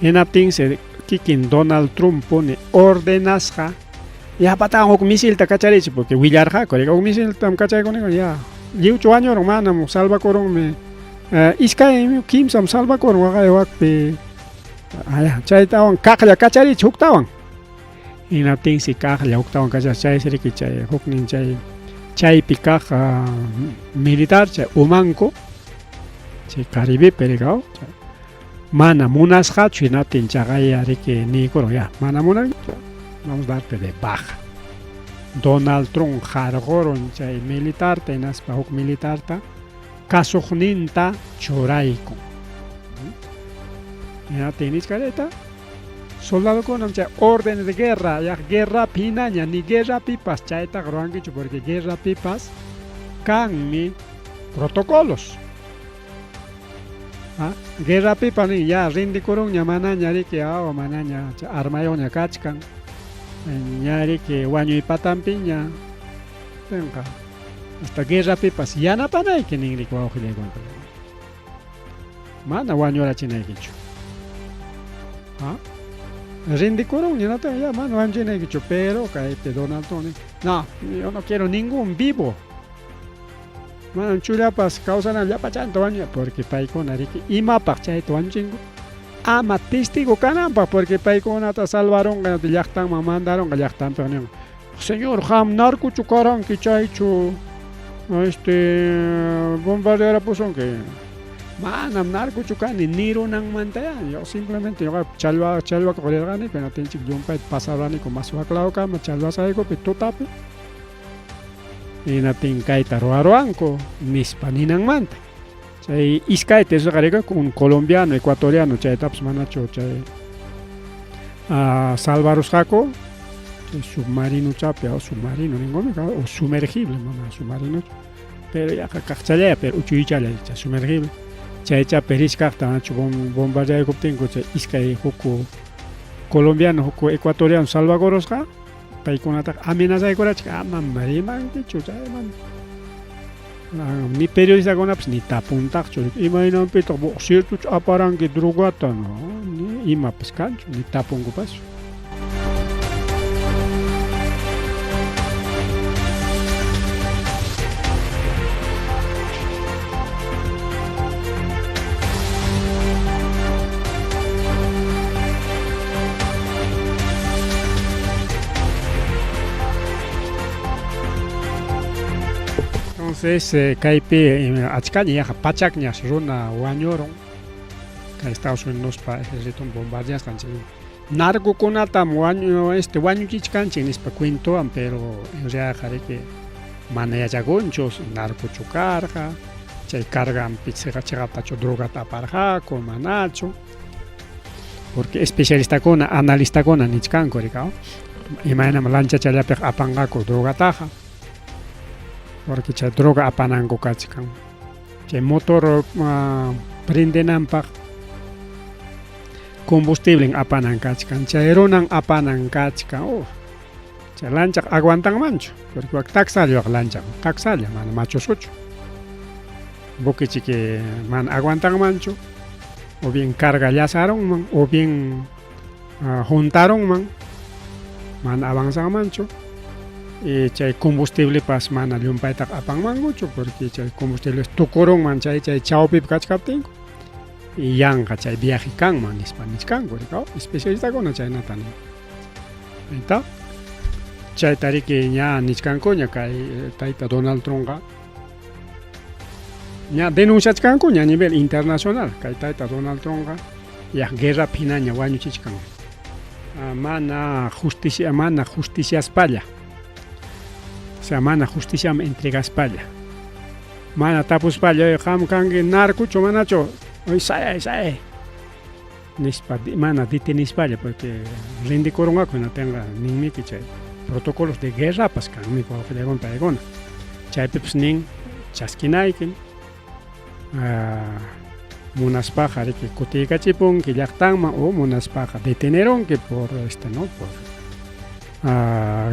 Hinaptinsi kikin Donald Trump puni ordenasqa yapatawan huk misilta kacharichi, porque willarqaku riki, huk misiltam kachaykuniku ya lliwchu wañurun, manam salvakurunmi, iskay kimsam salvakurun waqay wakpi, chaytawan kaqlla kacharichi huktawan. Hinaptinsi kaqlla huktawan kacharichi, chaysi riki chay huknin chay chaypi kaq militar chay umanku chay Caribepi riki, mana munasqachu, hinaptin chaqaya riki niykurun ya mana munanchu, vamos darte de baja. Donald Trump harqurun chay militarta, hinaspa huk militarta kasuqninta churaykun. Hinaptin nichkarayta soldadokunam chay orden de guerra, ya guerrapi hinaña, ni guerrapipas chaytaqa ruwankichu, porque guerrapipas kanmi protocolos. Guerrapipas nin ya rindikurunña manaña riki, manaña armayuqña kachkan, ña riki wañuy patanpiña, tinqa hasta guerrapipas yanapanayki nin riki wawqillaykunata. Mana wañurachinaykichu. Rindikurunña, ya mana wañuchinaykichu, pero kaypi Donald Trump nin, no, yo no quiero ningún vivo. Manam chullapas kawsanan llapachanta wañuya, porque paykuna riki imapaq chayta wañuchinku, ama testigo kananpaq, porque paykunata salvarunqa, llaqtanman mandarunqa, llaqtanpiq ninqa, señor, qam narcochu karanki chaychu, bombardearapusunki. Manam narcochu kani nirunanmanta ya, yo simplemente ñuqa challwakuq rirqaniku, hinaptinchik llumpayta pasaraniku mas waklawkama challwasqaykupi tutapi. Hinaptin kayta ruwaruwanku nispa ninanmanta. Chay iskayta esoqa rikuku un colombiano, ecuatoriano chaytapas manachu chay salvarusqaku chay submarino chapi, submarino ninkumi o sumergible, mana submarino, pero yaqa kaqchallaya, pero uchuychalla chay sumergible. Chay chapi richkaqta manachu bombardeaykuptinku chay iskay huk colombiano, huk ecuatoriano salvakurusqa. Paykunataqa amenazaykurachik, amam rimankichu chayman. Ni periodistakunapas ni tapuntaqchu, imaynanpitaq ciertochu aparanki drogata, no, ni imapas kanchu, ni tapunkupaschu. Entonces kaypi achkaña yaqa pachakñas runa wañurun. Kay Estados Unidospa ejerciton bombardeasqan chay narcokunatam wañu este wañuchichkanchik nispa cuentowan, pero en realidad riki mana yachakunchu narcochu karqa, chay carganpi chiqaptachu drogata aparqaku manachu, porque especialistakuna analistakuna nichkanku rika imaynam lanchachallapiqa apanqaku drogataqa, porque chay droga apananku kachkan chay motor prendenanpaq combustiblen apanan kachkan, chay runan apanan kachkan, oh, chay lanchaq aguantanmanchu, porque wak taksalla wak lanchaq, taksalla mana machusuchu, buquechiki mana aguantanmanchu, o bien carga llasarunman, o bien juntarunman, mana avanzanmanchu, y chay combustiblepas mana llumpaytaqa apanmankuchu, porque chay combustible tukurunman chay chay chawpipi kachkaptinku, y yanqa chay viaje kanman nispa nichkanku, rikaw especialistakuna chaynata nin. Chayta chayta riki ña nichkankuña kay tayta Donald Trumpqa ña denunciachkankuña a nivel internacional kay tayta Donald Trumpqa yaq guerrapi hinaña wañuchichkan mana justicia mana justiciaspalla, o sea mana justiciaman entregaspalla, mana tapuspalla, qam kanki narcochu manachu, oy sayay sayay nispa mana detenispalla, porque rendikurunqaku hinatinqa ninmiki chay protocolos de guerrapas kanmi wawqillaykuna paykuna, chaypipas nin chaskinaykim, munaspaqa riki kutiykachipunki llaqtanman o munaspaqa detenerunki por este no por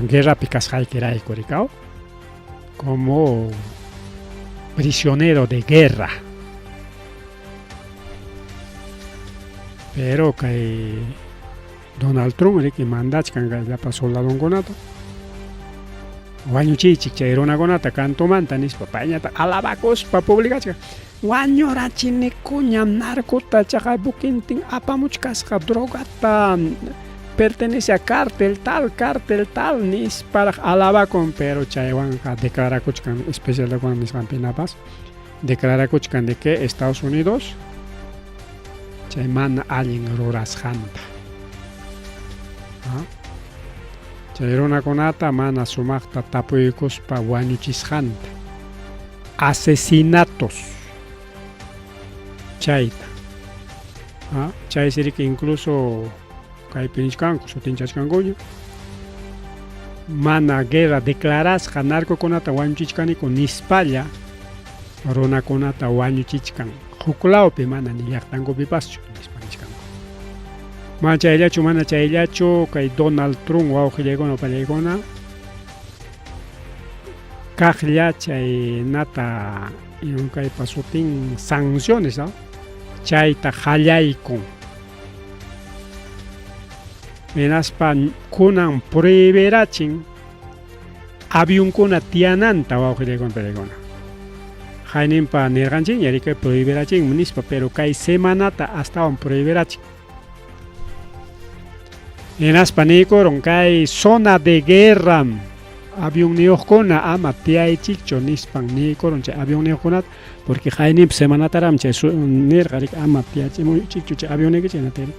guerrapi kasqaykirayku rikaw como prisionero de guerra. Pero kay Donald Trump riki mandachkan kay llapa soldadonkunata wañuchiychik chay runakunata kantumanta nispa payñataq alabakuspa publicachkan wañurachinikuñam narcota chaqay buquintin apamuchkasqa drogata pertenece a cártel tal cártel tal nisparaq alabakun, pero chaywanqa declarakuchkan especialidad nisqanpinapas declarakuchkan de que Estados Unidos chay mana allin rurasqanta, chay runakunata mana sumaqta tapuykuspa wañuchisqanta, asesinatos chayta, chaysi riki incluso kaypi nichkanku sutinchachkankuña mana guerra declarasqa narcokunata wañuchichkaniku nispalla runakunata wañuchichkan huklawpi mana ni llaqtankupipaschu nispa nichkanku. Mana chayllachu, mana chayllachu kay Donald Trump wawqillaykuna upallaykuna kaqlla chaynata kaypa sutin sanciones chayta qallaykun, hinaspa kunan prohibirachin avionkuna tiyananta wawqillaykuna upallaykuna. Hayninpa nirqanchikña riki prohibirachinmi nispa, pero kay semanata astawan prohibirachin. Hinaspa niykurun kay zona de guerra avionniyuqkuna ama tiyaychikchu nispan niykurun chay avionniyuqkunata, porque hayninpa semanataraqmi chay nirqa riki ama tiyachimuychikchu chay avionniykichik hinaptin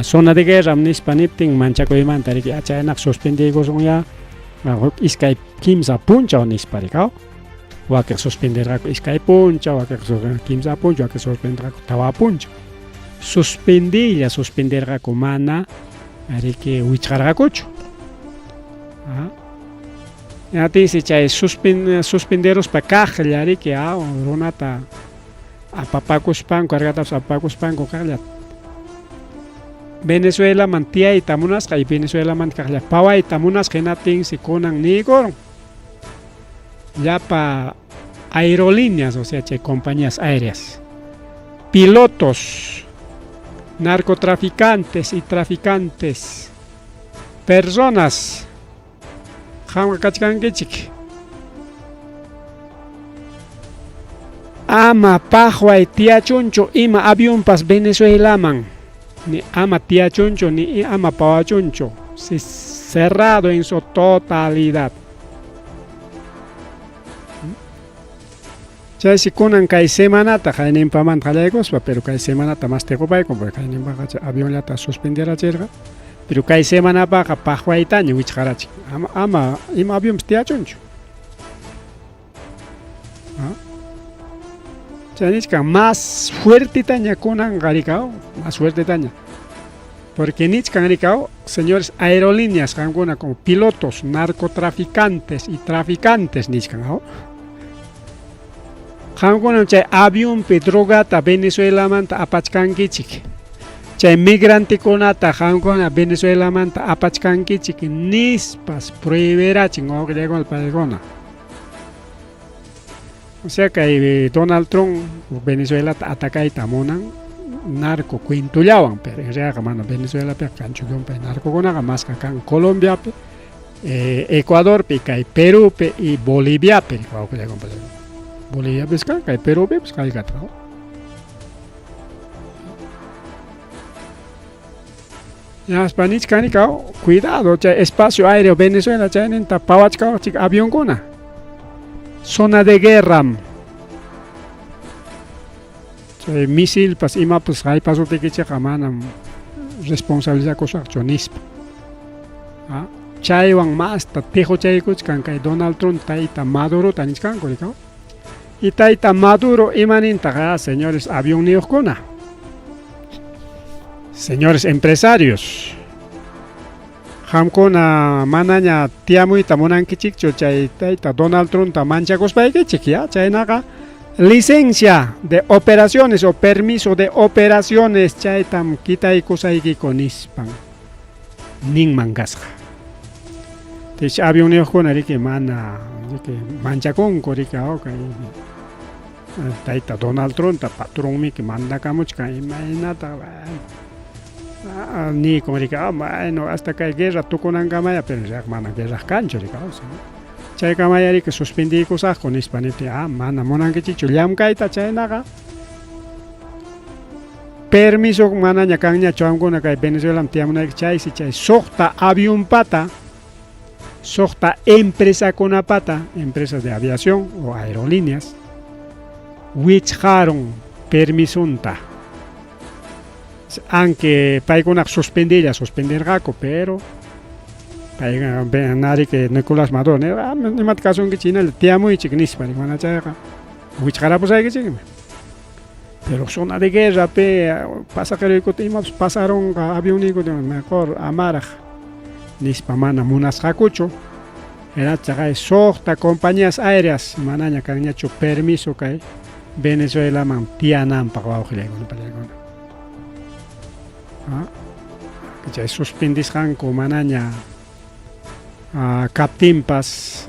zona de guerra nispa niptin manchakuymanta riki chaynaqa suspendiykusunya huk iskay kimsa punchaw nispa riki wakiq suspenderqaku iskay punchaw, wakiq kimsa punchaw, wakiq suspenderqaku tawa punchaw. Suspendiylla suspenderqaku mana riki wichqarqakuchu. Hinaptinsi chay suspenderuspa kaqlla riki runata apapakuspanku, cargatapas apapakuspanku kaqlla Venezuelaman tiyayta munasqa y Venezuelamanta kaqlla pawayta munasqa, hinaptinsi kunan niykurun llapa aerolíneas, o sea chay compañías aéreas, pilotos, narcotraficantes y traficantes, personas qamqa kachkankichik, ama paqway tiyachunchu ima avionpas Venezuelaman, ni ama tiyachunchu ni ama pawachunchu, si cerrado en su totalidad. Chaysi kunan kay semanata qayninpamanta qallaykuspa, pero kay semanata mas tiqupaykun, porque qayninpaqa chay avionllata suspenderachirqa, pero kay semanapaqa paqwaytaña wichqarachin. Ama, ama ima avionpas tiyachunchu. Chay nichkan mas fuertetaña kunanqa rikaw, mas fuertetaña. Porque nichkan rikaw, señores aerolíneas qamkuna como pilotos, narcotraficantes y traficantes nichkan, aw. Qamkunam chay avionpi drogata Venezuelamanta apachkankichik. Chay migrantekunata qamkuna Venezuelamanta apachkankichik nispas prohiberachin wawqillaykuna paykuna. O sea kay Donald Trump Venezuelata atacayta munan narco cuentollawan, pero en realidad mana Venezuelapiqa kanchu llumpay narcokunaqa, masqa kan Colombiapi, Ecuadorpi, kay Perupi y Boliviapi, wawqillaykuna paykuna. Boliviapis kan, kay Perupipis kallkataq. Hinaspa nichkan rikaw, cuidado chay espacio aéreo Venezuela chayninta pawachkawaqchik avionkuna. Zona de guerram. Chay misilpas imapas haypasuptikichikqa manam responsabilizakusaqchu nispa. Ah, chaywan masta tiquchaykuchkan kay Donald Trump tayta Madurota nichkanku rikaw. Y tayta Maduro imanintaq, ah, señores avionniyuqkuna. Señores empresarios, qamkuna manaña tiyamuyta munankichikchu chay tayta Donald Trumpta manchakuspaykichik, ya, chaynaqa licencia de operaciones o permiso de operaciones chaytam kitaykusaykiku nispan ninman kasqa. Tich avionniyuqkuna riki mana riki manchakunku riki kay tayta Donald Trumpta patronmiki mandakamuchkan imaynata niykun riki, bueno, hasta kay guerra tukunankamaya, pero en mana guerra kanchu riki, chaykamaya riki suspendiykusaqku nispa niptin, ah, mana munankichikchu llamkayta chaynaqa permiso manaña kanñachu qamkuna kay Venezuelaman tiyamunayki chaysi chay suqta avionpata, suqta empresakunapata, empresas de aviación o aerolíneas, wichqarun permisunta. Aunque paykunaqa suspendilla, suspendirqaku, pero payqa nariki Nicolás Maduro nirqa, imata kasunkichik hinalla tiyamuychik nispa, mana chayqa wichqarapusaykichikmi. Pero zona de guerra pe pasaqiruykuta imapas pasarunqa avionniykuta mejor amaraq nispa mana munasqakuchu. Hinachaqay suqta compañías aéreas manaña kanñachu permiso kay Venezuelaman tiyananpaq wawqillaykuna pallaykuna. Chay suspendisqanku manaña kaptinpas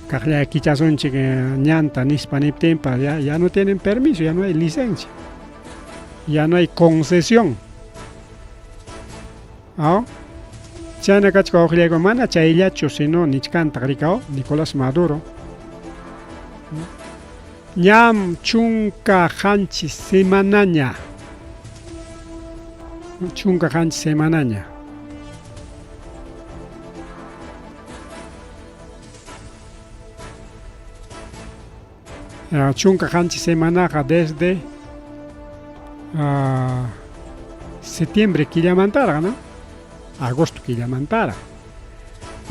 kaqlla kichasunchik ñanta nispa niptinpas ya, ya no tienen permiso, ya no hay licencia, ya no hay concesión. ¿Ah? Chayna kachka wawqillaykuna mana chayllachu sino nichkantaq rikaw Nicolás Maduro. Ñam 17 semanaña. 17 semanaña. 17 semanaqa desde septiembre killamantaraq, ¿no? Agosto killamantaraq.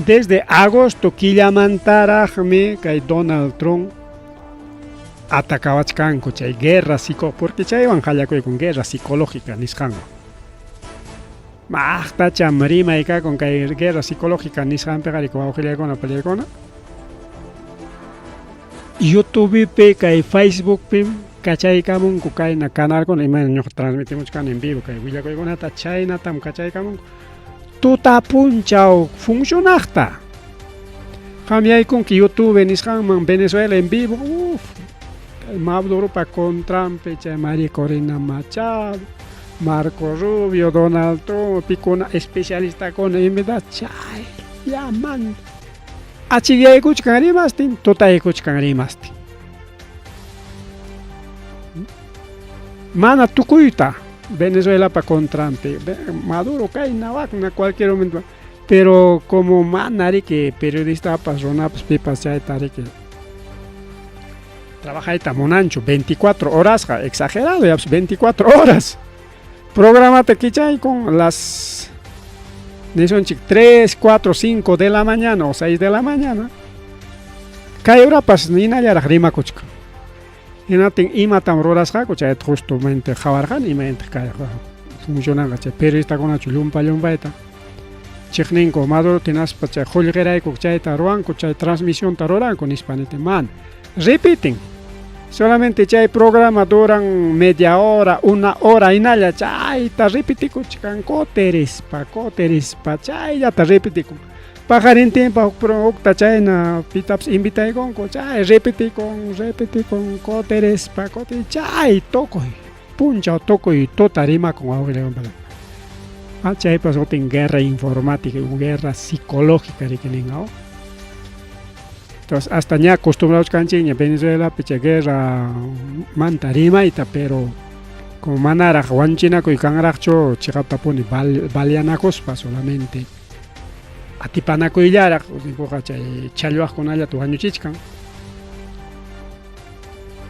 Desde agosto killamantaraqmi kay Donald Trump atacawachkanku chay guerra psico, porque chaywan qallakuykun guerra psicológica nisqanwan. Maqtacham rimay kakun kay guerra psicológica nisqanpiqa riki wawqillaykuna pallaykuna. YouTubepi kay Facebookpim kachaykamunku kayna canalkuna imayna ñuqa transmitimuchkani en vivo kay willakuykunata chaynatam kachaykamunku. Tuta punchaw funcionaqta. Qam yaykunki YouTube nisqanman Venezuela en vivo, uf, kay Maduropa contranpi chay María Corina Machado, Marco Rubio, Donald Trump, pikuna especialistakuna invitados chayllamanta achikyaykuchkan rimastin, tutaykuchkan rimastin. Mana tukuyta Venezuelapa contranpi, Maduro kayna wakna cualquier momento, pero como mana riki periodistapas runapas pipas chayta riki Trabajayta munanchu 24 horasqa, exagerado ya 24 horas. Programata kichaykun las nisunchik 3, 4, 5 de la mañana o 6 de la mañana. Kay horapas hinallaraq rimakuchkan. Hinaptin imatam rurasqaku chayta justamente qhawarqani imaynataq kay funcionanqa chay periodistakunachu llumpa llumpayta chiqninku Madurota hinaspa chay qullqirayku chayta ruwanku chay transmisionta ruranku nispa niptin mana repiten solamente chay programa duran media hora una hora hinalla chayta repetikuchkan kutirispa kutirispa chayllata repetikun paqarintinpa huk hukta chayna pitapas invitaykunku chay repetikun repetikun kutirispa kuti chay tukuy punchaw tukuy tuta rimakun wawqillaykunapaq ah chaypas sutin guerra informática guerra psicológica riki nin entonces hasta ña acostumbrados kanchikña Venezuelapi chay guerra manta rimayta pero como manaraq wañuchinakuy kanraqchu chiqaptapuni baleanakuspa solamente atipanakuyllaraq ninkuqa chay challwaqkunallata wañuchichkan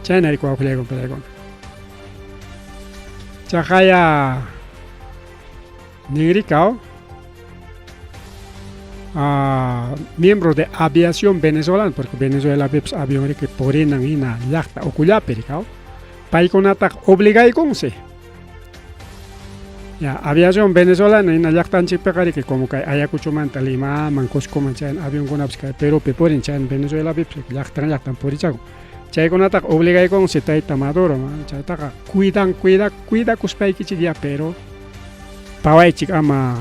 chayna riki wawqillaykuna palaykuna chaqaya ninrikaw miembros de aviación venezolana porque Venezuelapipas avión riki purinan hina llaqta ukullapi rikaw paykunataq obligaykunsi ya aviación venezolana hina llaqtanchikpiqa riki como kay Ayacuchomanta Limaman Cuscoman chayna avionkunapas kay Perupi purin chayna Venezuelapipas llaqtan llaqtan purichakun chaykunataqa obligaykunsi tayta Maduro chaytaqa cuidan cuida cuidakuspaykichik ya pero pawaychik ama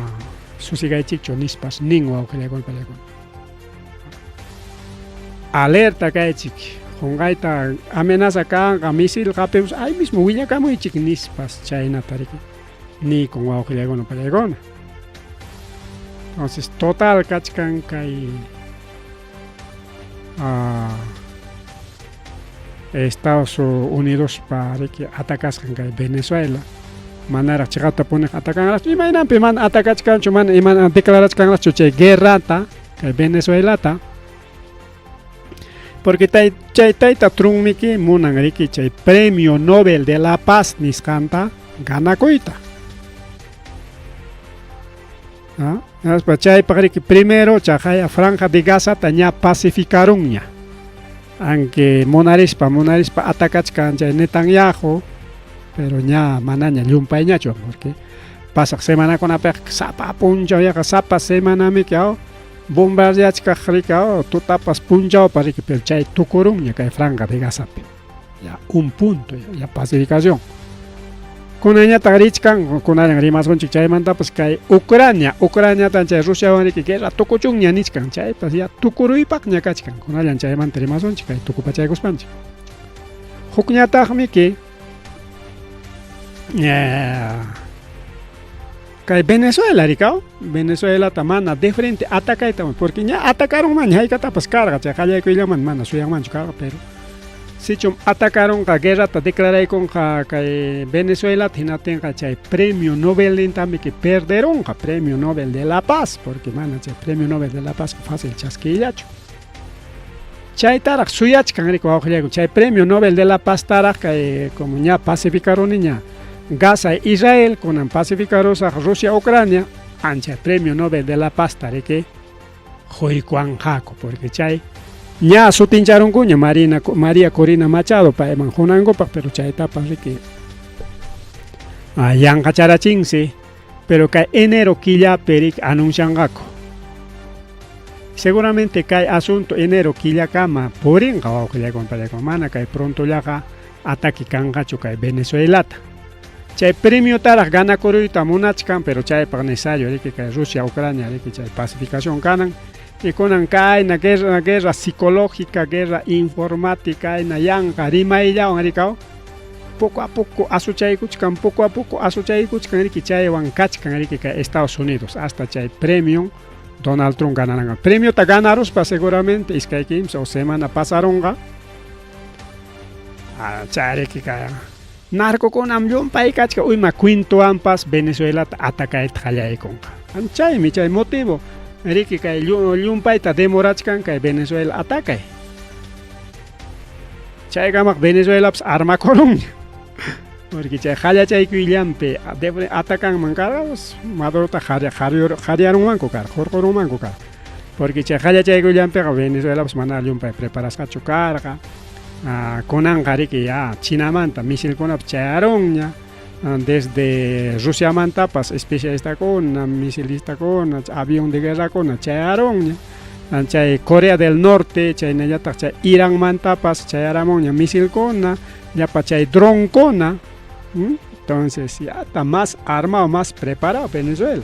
susigaychikchu nispas nin wawqillaykuna pallaykuna alerta kaychik qunqayta amenaza kanqa misil hapimus ahí mismo willakamuychik nispas chaynata riki niykun wawqillaykuna pallaykuna entonces total kachkan kay Estados Unidospa riki atacasqan kay Venezuela manaraq chiqaptapuniqa atacanraqchu imaynanpi mana atacachkanchu mana ima declarachkanraqchu chay guerrata kay Venezuelata porque chay tayta Trumpmiki munan riki chay premio Nobel de la Paz nisqanta ganakuyta. Hinaspa chaypaq riki primero chaqaya franja de Gazata ña pacificarunña. Aunque munarispa munarispa atacachkan chay Netanyahu, pero ña manaña llumpayñachu porque pasaq semanakunapiqa sapa punchaw yaqa sapa semanamiki aw bombardeachkaq riki aw tutapas punchawpas riki pero chay tukurunña kay franja de Gazapi. Ya un punto ya, ya pacificación. Kunanñataq richkan, kunallan rimasunchik chaymantapas kay Ucrania, Ucraniatan chay Rusiawan riki guerra tukuchunña nichkan, chaypas ya tukuruypaqña kachkan, kunallan chaymanta rimasunchik kay tukupachaykuspanchik. Hukñataqmi ki kay Venezuela rikaw, Venezuelata mana de frente atacayta porque ña atacarunmanña haykatapas karqa chay qallaykuyllaman mana suyanmanchu karqa pero sichum atacarunqa guerrata declaraykunqa kay Venezuelata hinaptinqa chay premio Nobel nintamiki perderunqa premio Nobel de la Paz porque mana chay premio Nobel de la Paz fácil chaskiyllachu. Chaytaraq suyachkan riki wawqillayku chay premio Nobel de la Paz taraq kay como ña pacificaruniña Gaza Israel kunan pacificarusaq Rusia Ucrania ancha premio Nobel de la Paz riki quykuwanqaku porque chay ña sutincharunkuña Marina María Corina Machado payman qunankupaq pero chaytapas riki yanqacharachinsi pero kay enero killapi riki anuncianqaku. Seguramente kay asunto enero killakama purinqa wawqillaykuna pallaykuna mana kay prontollaqa ataque kanqachu kay Venezuelata. Chay premiotaraq ganakuruyta munachkan pero chaypaq necesario riki kay Rusia Ucrania riki chay pacificación kanan y kunan kayna guerra guerra psicológica guerra informática kayna yanqa rimayllawan rikaw poco a poco asuchaykuchkan poco a poco asuchaykuchkan riki chaywan kachkan riki kay Estados Unidos hasta chay premio Donald Trump ganaranga. Premiota ganaruspa seguramente iskay kimsa o semana pasarunqa chayriki kay narcokunam llumpay kachka uyma cuentowanpas Venezuelata atacayta qallaykunqa. Chaymi chay motivo riki kay llumpayta demorachkan kay Venezuela atacay. Chaykamaq Venezuelapas armakurunña. Porque chay qallachaykuyllapi atacanman karqa, Madurota qaryarunmanku karqa, hurqurunmanku karqa. Porque chay qallachaykuyllapiqa Venezuelapas mana llumpay preparasqachu karqa. Kunanqa riki ya Chinamanta misilkunapas chayarunña. Desde Rusiamantapas especialistakuna, misilistakuna, avión de guerrakuna chayarunña. Chay Corea del Norte, chaynallataq chay Iranmantapas chayaramunña misilkuna, llapa chay dronkuna. Entonces ya está más armado, más preparado Venezuela.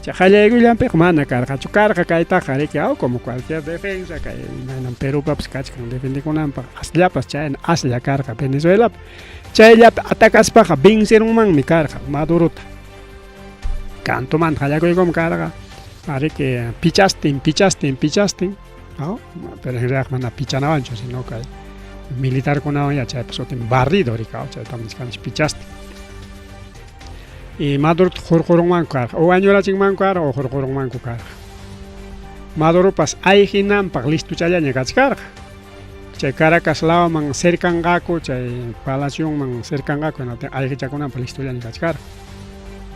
Chay qallaykullanpiqa mana karqachu, karqa kaytaqa riki como cualquier defensa, kay imaynam Perúpapas kachkan defendikunanpaq, asllapas chayna aslla karqa Venezuelapi. Chayllapi atacaspaqa vencerunmanmi karqa Madurota. Cantomanta qallakuykum karqa, riki pichastin, pichastin, pichastin, ¿no? Pero en realidad mana pichanawanchu, sino kay militarkunawan ya chaypa sutin barrido riki, chaytam nichkanchik pichastin. Y Madurota hurqurunmanku karqa, o wañurachinmanku karqa o hurqurunmanku karqa. Maduropas ayqinanpaq listochallaña kachkarqa. Chay Caracas lawman cercanqaku, chay palacionman cercanqaku, hinaptin ayqichakunanpaq listollaña kachkarqa.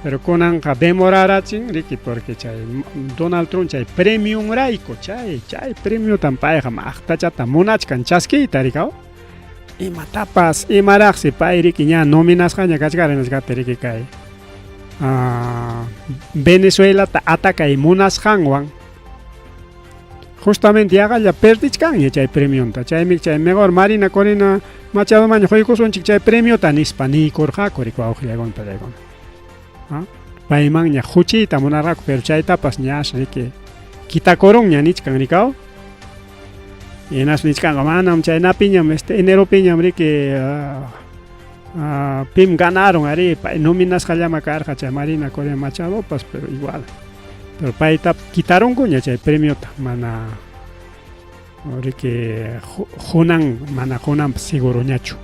Pero kunanqa demorarachin, riki, porque chay Donald Trump chay premiumrayku, chay premiotam payqa maqtachata munachkan chaskiyta, rikaw. Imatapas, imaraqsi pay riki ña nominasqaña kachkara nisqata riki kay Venezuelata atacay munasqanwan justamente yaqalla perdichkanña chay premionta. Chaymi chay mejor Marina Corina Machadomaña quykusunchik chay premiota nispa niykurqaku riki wawqillaykuna pallaykuna. Paymanña huchiyta munarqaku, pero chaytapas ñas riki kitakurunña nichkan rikaw. Hinaspa nichkanqa manam chaynapiñam eneropiñam riki pim ganaron ari pay nominasqallama karqa chay Marina Corina Machadopas, pero igual. Pero payta kitarunkuña chay premiota, mana riki hunan mana hunanpas seguroñachu.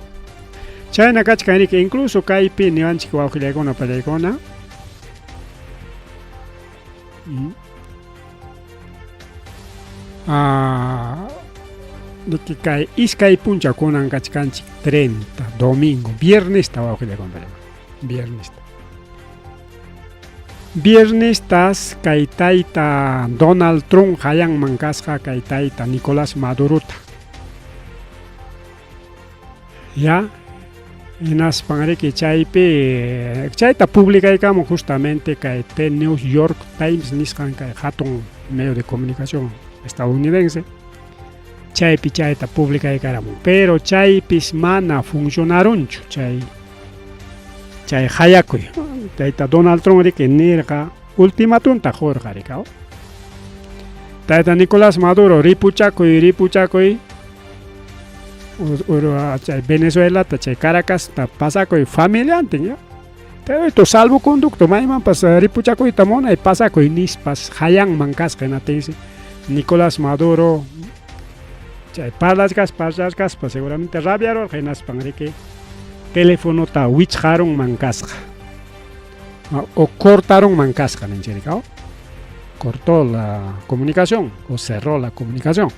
Chayna kachkan riki incluso kaypi niwanchik wawqillaykuna pallaykuna. Riki kay iskay punchaw kunan kachkanchik 30 domingo, viernesta wawqillaykuna pallaykuna, viernesta. Viernestas kay tayta Donald Trump hayanman kasqa kay tayta Nicolás Madurota. Ya, hinaspan riki chaypi chayta publicaykamun justamente kay The New York Times nisqan kay hatun medio de comunicación estadounidense. Chaypi chayta publicaykaramun, pero chaypis mana funcionarunchu chay hayakuy. Tayta Donald Trump riki nirqa ultimatumta qurqa rikaw. Tayta Nicolás Maduro ripuchakuy ripuchakuy chay Venezuelata chay Caracasta pasakuy familiantin ya. Te doy tu salvoconducto maymanpas ripuchakuyta munay pasakuy nispas hayanman kasqa hinaptinsi Nicolás Maduro chay parlachkaspa seguramente rabiarurqa hinaspan riki telefonota wichqarunman kasqa o cortarunman kasqa ninchik rikaw. Cortó la comunicación o cerró la comunicación.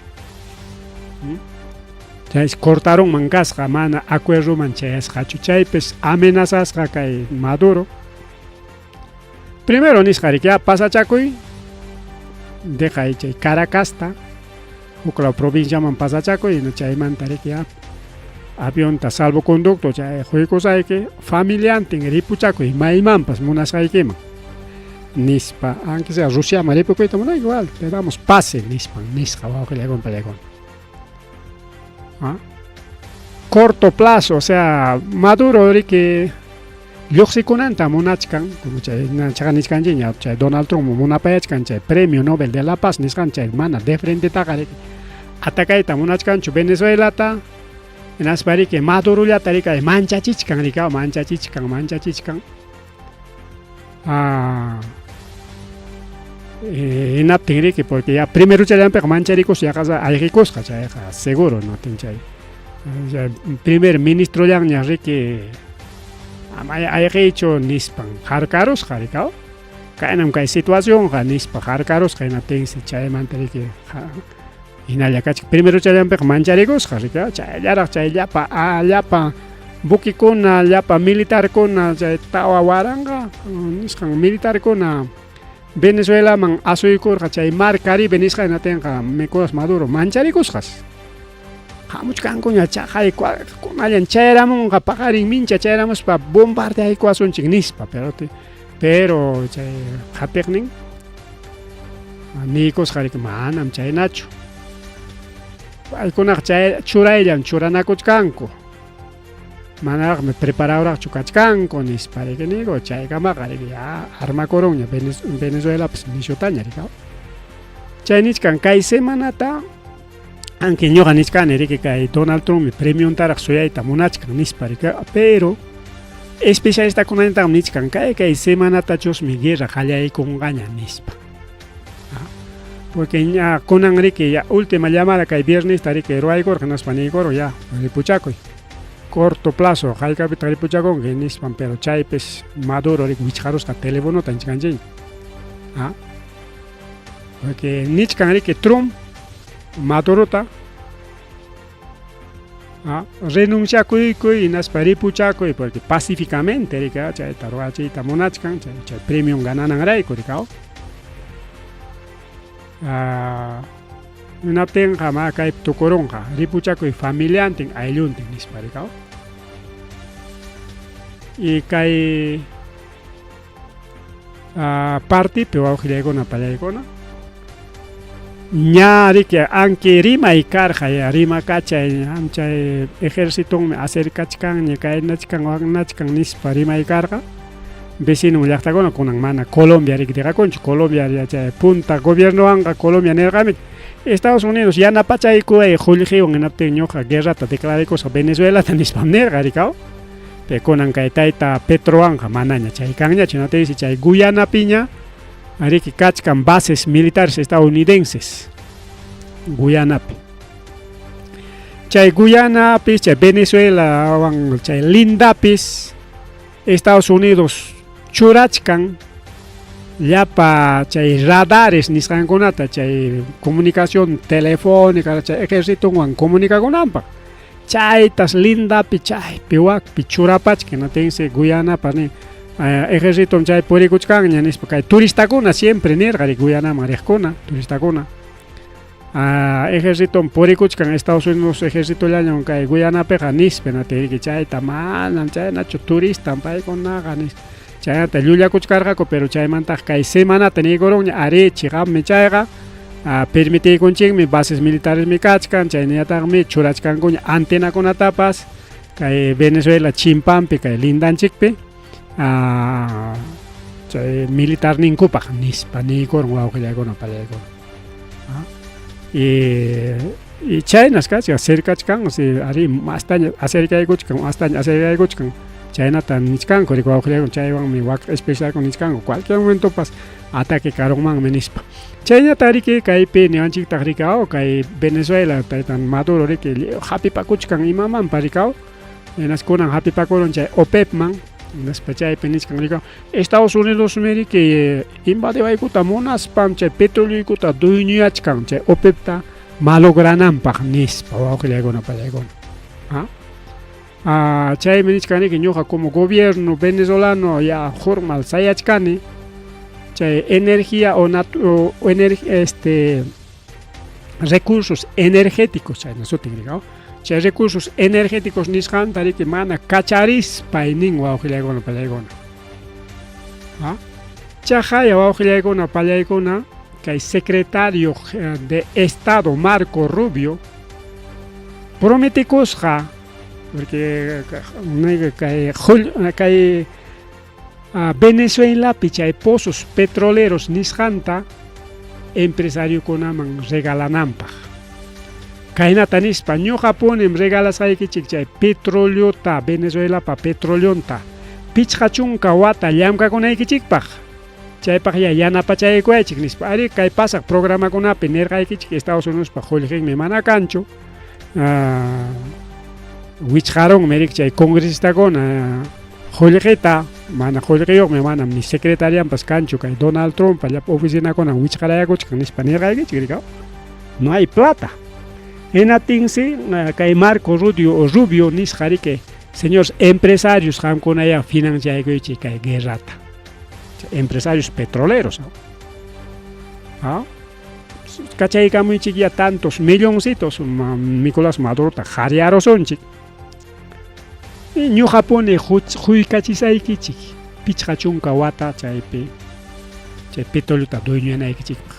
Chay cortarunman kasqa mana acuerdoman chayasqachu chaypis amenazasqa kay Maduro. Primero nisqa riki ya pasachakuy dejay chay Caracasta huklaw provinciaman pasachakuy chaymanta riki ya avionta salvoconducto chay quykusayki familiantin ripuchakuy maymanpas munasqaykiman nispa, aunque sea Rusiaman ripukuyta munay igual te damos pase nispan nisqa wawqillaykuna pallaykuna. Corto plazo, o sea, Maduro riki lluqsikunanta munachkan, como chay chaqa nichkanchikña chay Donald Trump munapayachkan chay Premio Nobel de la Paz nisqan chay mana de frentetaqa riki atacayta munachkanchu Venezuelata, hinaspa riki Madurollata riki manchachichkan riki manchachichkan manchachichkan. Hinaptin riki porque ya primerochallanpiqa mancharikusqa yaqasa ayqikusqa chayqa seguro natin chay primer ministrollanña riki amaya ayqiychu nispan harkarusqa rikaw. Kaynam kay situacionqa nispa harkarusqa hinaptinsi chaymanta riki Hinalla kachkan. Primerochallanpiqa mancharikusqa, riki, chayllaraq chay llapa llapa buquekuna, llapa militarkuna, chay 4000 nisqan militarkuna Venezuelaman asuykurqa chay mar Caribe nisqa hinatinqa Nicolás Maduro mancharikusqas. Hamuchkankuña chaqay kunallan chayaramunqa paqarin mincha chayaramuspa bombardeaykuwasunchik nispa, pero pero chay qatiqnin niykusqa riki manam chaynachu. Paykunaqa chay churayllam churanakuchkanku. Manaraqmi preparadoraqchu kachkanku nispa riki niyku chaykamaqa riki ya armakurunña Venezuelapas nishutaña riki. Chay nichkan kay semanata aunque ñuqa nichkani riki kay Donald Trumpmi premiontaraq suyayta munachkan nispa riki, pero especialistakunataq nichkan kay kay semanatachusmi guerra qallaykunqaña nispa. Porque ña kunan riki ya última llamada kay viernesta riki ruwaykurqa hinaspa niykurqa ya ripuchakuy. Corto plazo haykapitaq ripuchakunki nispan, pero chaypis Maduro riki wichqarusqa telefonota nichkanchikña. Porque nichkan riki Trump Madurota renunciakuykuy hinaspa ripuchakuy porque pacíficamente riki chayta ruwachiyta munachkan chay chay premium ganananrayku riki. Hinaptinqa ma kaypi tukurunqa ripuchakuy familiantin aylluntin nispa riki. Y kay partipi wawqillaykuna pallaykuna ña riki anki rimay karqa ya rimakachay chay ejercitonmi acercachkanña kaynachkan waknachkan nispa rimay karqa vecinon llaqtakuna kunan mana Colombia riki diqakunchu Colombia chay punta gobiernowanqa Colombia nirqami Estados Unidos yanapachaykuway qullqiwan hinaptin ñuqa guerrata declaraykusqa Venezuelata nispam nirqa rikaw. Pero kunan kay tayta Petrowanqa manaña chay kanñachu hinaptinsi chay Guyanapiña riki kachkan bases militares estadounidenses Guyanapi. Chay Guyanapis chay Venezuelawan chay lindapis Estados Unidos churachkan llapa chay radares nisqankunata chay comunicación telefónica chay ejercitonwan comunicakunanpaq. Chaytas lindapi chaypi wakpi churapachkan hinatinsi Guyanapa nin ejerciton chay purikuchkanña nispa kay turistakuna siempre nirqa riki Guyanaman riqkuna turistakuna. Ejerciton purikuchkan Estados Unidos ejercitollañam kay Guyanapiqa nispa hinatin riki chayta manam chaynachu turistam paykunaqa nispa. Chaynata llullakuchkarqaku pero chaymantaq kay semanata niykurunña arí chiqapmi chayqa permitiykunchikmi bases militaresmi kachkan chaynañataqmi churachkankuña antenakunatapas kay Venezuela chimpanpi kay lindanchikpi chay militarninkupaq nispa niykurun wawqillaykuna pallaykuna. Y chaynas kachkan cercachkan si arí mastaña acercaykuchkan mastaña acercaykuchkan chaynata nichkanku riki wawqillaykuna chaywanmi wak especialkuna nichkanku cualquier momentopas ataque karunmanmi nispa. Chaynata riki kaypi niwanchiktaq riki aw kay Venezuela taytan Maduro riki lliw hapipakuchkan imamanpa riki aw hinas kunan hapipakurun chay OPEPman hinaspa chaypi nichkan riki Estados Unidosmi riki invadiwaykuta munaspam chay petroleoykuta dueñoyachkan chay OPEPta malogrananpaq nispa wawqillaykuna pallaykuna. Chaymi nichkan riki ñuqa como gobierno venezolano ya formal sayachkani chay energía o, o este recursos energéticos chayna sutin riki chay recursos energéticos nisqanta riki mana kacharispay nin wawqillaykuna pallaykuna. Chaqaya wawqillaykuna pallaykuna kay secretario de Estado Marco Rubio prometikusqa porque kay kay Venezuelapi chay pozos petroleros nisqanta empresariokunaman regalananpaq. Kaynata nispa ñuqapunim regalasqaykichik chay petroleota Venezuelapa petroleonta 50 wata llamkakunaykichikpaq. Chaypaq ya yanapachaykuwaychik nispa. Arí kay pasaq programakunapi nirqaykichik Estados Unidospa qullqinmi mana kanchu. Wichqarunmi riki chay congresistakuna qullqita mana qullqiyuqmi manam ni secretarianpas kanchu kay Donald Trump llapa oficinakunan wichqarayakuchkan nispa nirqaykichik riki. No hay plata. Hinaptinsi kay Marco Rubio, Rubio nisqa riki, señores empresarios qamkunayá financiaykuychik kay guerrata. Empresarios petroleros. ¿Ah? Kachaykamuychik ya tantos milloncitos Nicolás Madurota qariarusunchik. Ñuqapuni huykachisaykichik 50 wata chaypi chay petroleota dueñoyanaykichikpaq.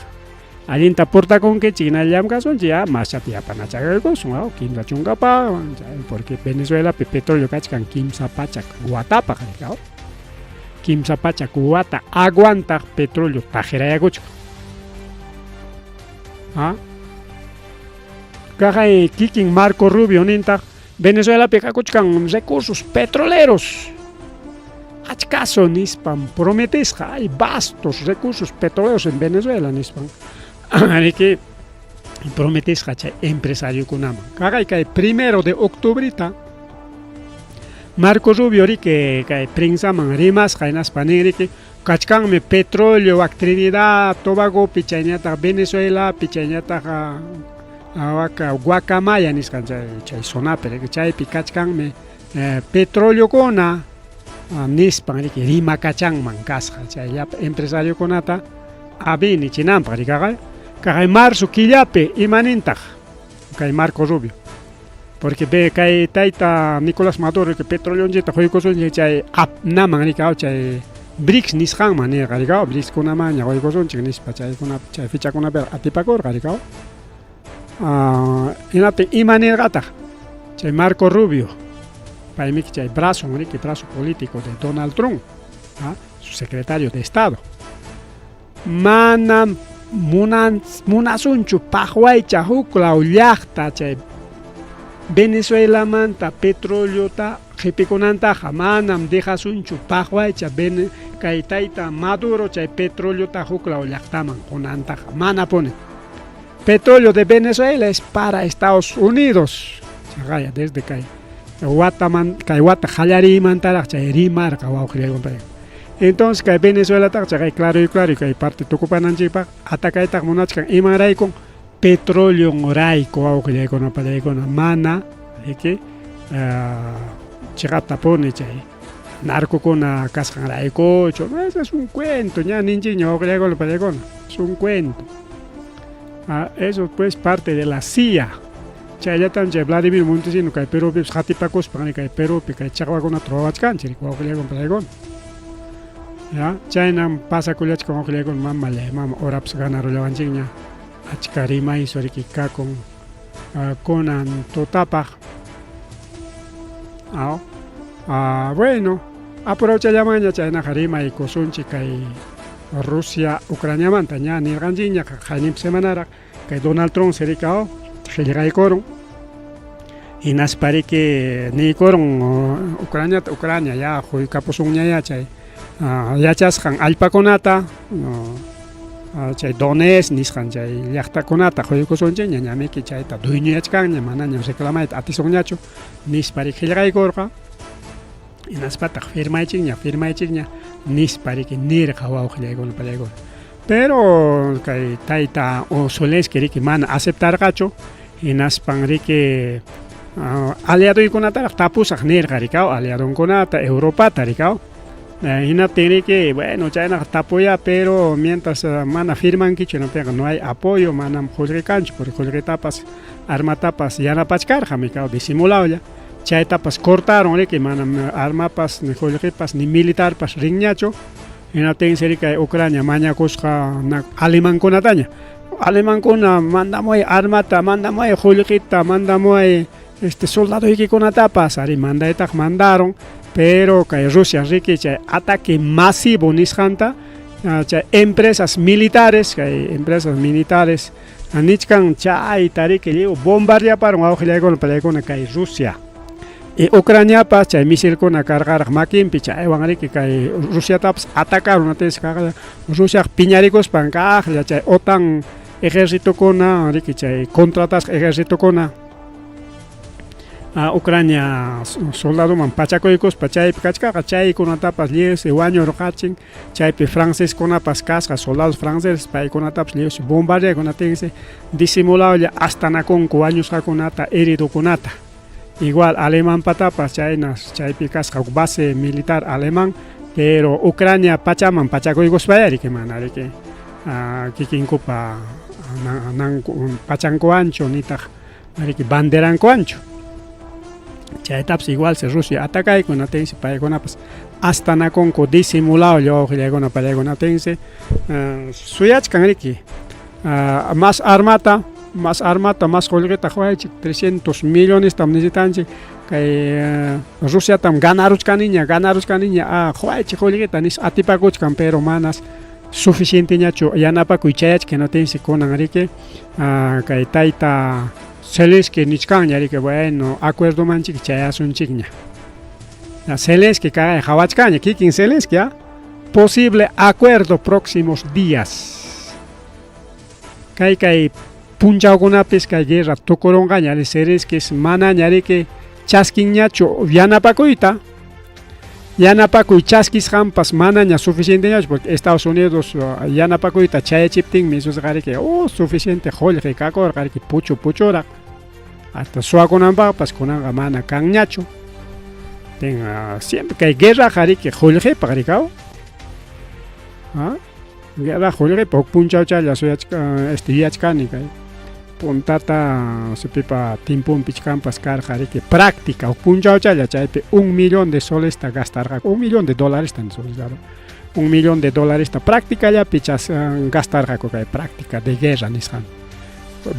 Allinta portakunkichik hinalla llamkasunchik ya maschata yapanachakaykusun 30 chay porque Venezuelapi petróleo kachkan 300 watapaq 300 wata aguantaq petróleo taqirayakuchkan. ¿Ah? Kaqay kikin Marco Rubio nintaq Venezuelapi kakuchkan recursos petroleros. Achkaso nispan prometesqa hay vastos recursos petroleros en Venezuela nispan. Ariki prometesqa chay empresariokunaman. Kaqay kay 1 de octubrita Marco Rubio riki kay prensaman rimasqa hinaspa nin riki kachkanmi petróleo wak Trinidad, Tobagopi chaynataq Venezuelapi chaynataq waka Guacamaya nisqan chay chay zonapi riki chaypi kachkanmi petroleokuna nispan riki rimakachanman kasqa chay llapa empresariokunata abi nichinanpaq rikaqa kaqay marzo killapi imanintaq kay Marco Rubio porque ve kay tayta Nicolás Maduro que petroleonchikta quykusunchik chay apnaman rikaw chay BRICS nisqanman nirqa rikaw BRICSkunamanña quykusunchik nispa chaykuna chay fechakunapi atipakurqa rikaw hinaptin ima nirqataq chay Marco Rubio paymiki chay brazo riki brazo político de Donald Trump, su secretario de Estado, manam munasunchu paqwaycha huklaw llaqta chay Venezuelamanta petroleota qipikunantaqa manam dejasunchu paqwaycha kay tayta Maduro chay petroleota huklaw llaqtaman qunantaqa manapuni. Petróleo de Venezuela es para Estados Unidos. Chaqaya desde kay wataman kay wata qallariymantaraq chay rimarqa wawqillaykunapaq. Entonces kay Venezuelataqa chaqay claro y claro kay parte tukupananchikpaq atakaytaq munachkan imanraykun petroleonrayku wawqillaykunapaq mana riki chiqaptapuni chay narcokuna kasqanraykuchu. No, ese es un cuento, ña ninchikña wawqillaykunapaq, es un cuento. Eso pues parte de la CIA. Chayllatam chay Vladimir Montesino kay Perupipas qatipakuspa kay Perupi kay chaqwakunata ruwachkanchik wawqillaykuna. Ya, chaynam pasakullachkan wawqillaykuna mamallay mama horapas ganarullawanchikña achka rimaysu riki kakun kunan tutapaq. Bueno, apurawchallamanña chaynaqa rimaykusunchik kay Rusia Ucraniamanta ña nirqanchikña qayninpi semanaraq kay Donald Trump sirikaw qillqaykurun hinaspa riki niykurun Ucraniata Ucrania ya quykapusunña chay yachasqan allpakunata chay Donetsk nisqan chay llaqtakunata quykusunchikña ñamiki chayta dueñoyachkanña manaña reclamayta atisunñachu nispa riki qillqaykurqa hinaspataq firmaychikña firmaychikña nispa riki nirqa wawqillaykuna pallaykuna. Pero kay tayta Zelensky riki mana aceptarqachu hinaspan riki aliadoykunataraq tapusaq nirqa rikaw aliadonkunata Europata rikaw hinaptin riki bueno chaynaqa tapuya pero mientras mana firmankichu hinaptinqa no hay apoyo manam qullqi kanchu porque qullqitapas armatapas yanapachkarqa mikaw disimulawlla chaytapas cortaron riki manam armapas ni qullqipas ni militarpas rinñachu hinaptinsi riki kay Ucrania mañakusqa alemankunataña alemankuna mandamuway armata mandamuway qullqita mandamuway soldadoykikunatapas ari mandaytaq mandaron pero kay Rusia riki chay ataque masivo nisqanta chay empresas militares kay empresas militares nichkan chayta riki lliw bombardeaparon wawqillaykuna pallaykuna kay Rusia y Ucraniapas chay misilkuna karqaraq makinpi chaywan riki kay Rusiatapas atacaron atinsi kaqlla Rusiaq piñarikuspan kaqlla chay OTAN ejercitokuna riki chay contratasqa ejercitokuna Ucrania soldadoman pachakuykuspa chaypi kachkaqa chaykunatapas lliwsi wañurqachin chaypi franceskunapas kasqa soldados franceses paykunatapas lliwsi bombardeakunatinsi disimulawlla astanakunku wañusqakunata heridokunata igual alemanpatapas chaynas chaypi kasqa huk base militar alemán pero Ucrania pachaman pachakuykuspaya riki mana riki kikinkupa pachankuwanchu nitaq riki banderankuwanchu chaytapas igual se Rusia atacaykunatinsi paykunapas astanakunku disimulawlla wawqillaykuna paykunatinsi suyachkan riki mas armata mas armata mas qullqita quwaychik 300 millonestam necesitanchik kay Rusiatam ganaruchkaniña ganaruchkaniña a quwaychik qullqita nispa atipakuchkan pero manas suficienteñachu yanapakuy chayachkan hinatinsi kunan riki kay tayta Zelensky nichkanña riki bueno acuerdomanchik chayasunchikña Zelensky kay qawachkanña kikin Zelensky posible acuerdo próximos días kay kay punchawkunapis kay guerra tukurunqaña Zelensky manaña riki chaskinñachu yanapakuyta yanapakuy chaskisqanpas manaña suficienteñachu porque Estados Unidos yanapakuyta chayachiptinmi isusqa riki oh suficiente qullqi kakurqa riki puchu puchuraq hasta suwakunanpaqpas kunanqa mana kanñachu ten siempre kay guerraqa riki qullqipaq rikaw guerra qullqipaq huk punchawchalla suyachka este yuyachkani kay puntata pipa timpunpi chkanpas karqa riki práctica huk punchawchalla chaypi 1 millón de solesta gastarqaku 1 millón de dolaresta soles 1 millón de dolaresta prácticallapi chas gastarqaku kay práctica de guerra nisqan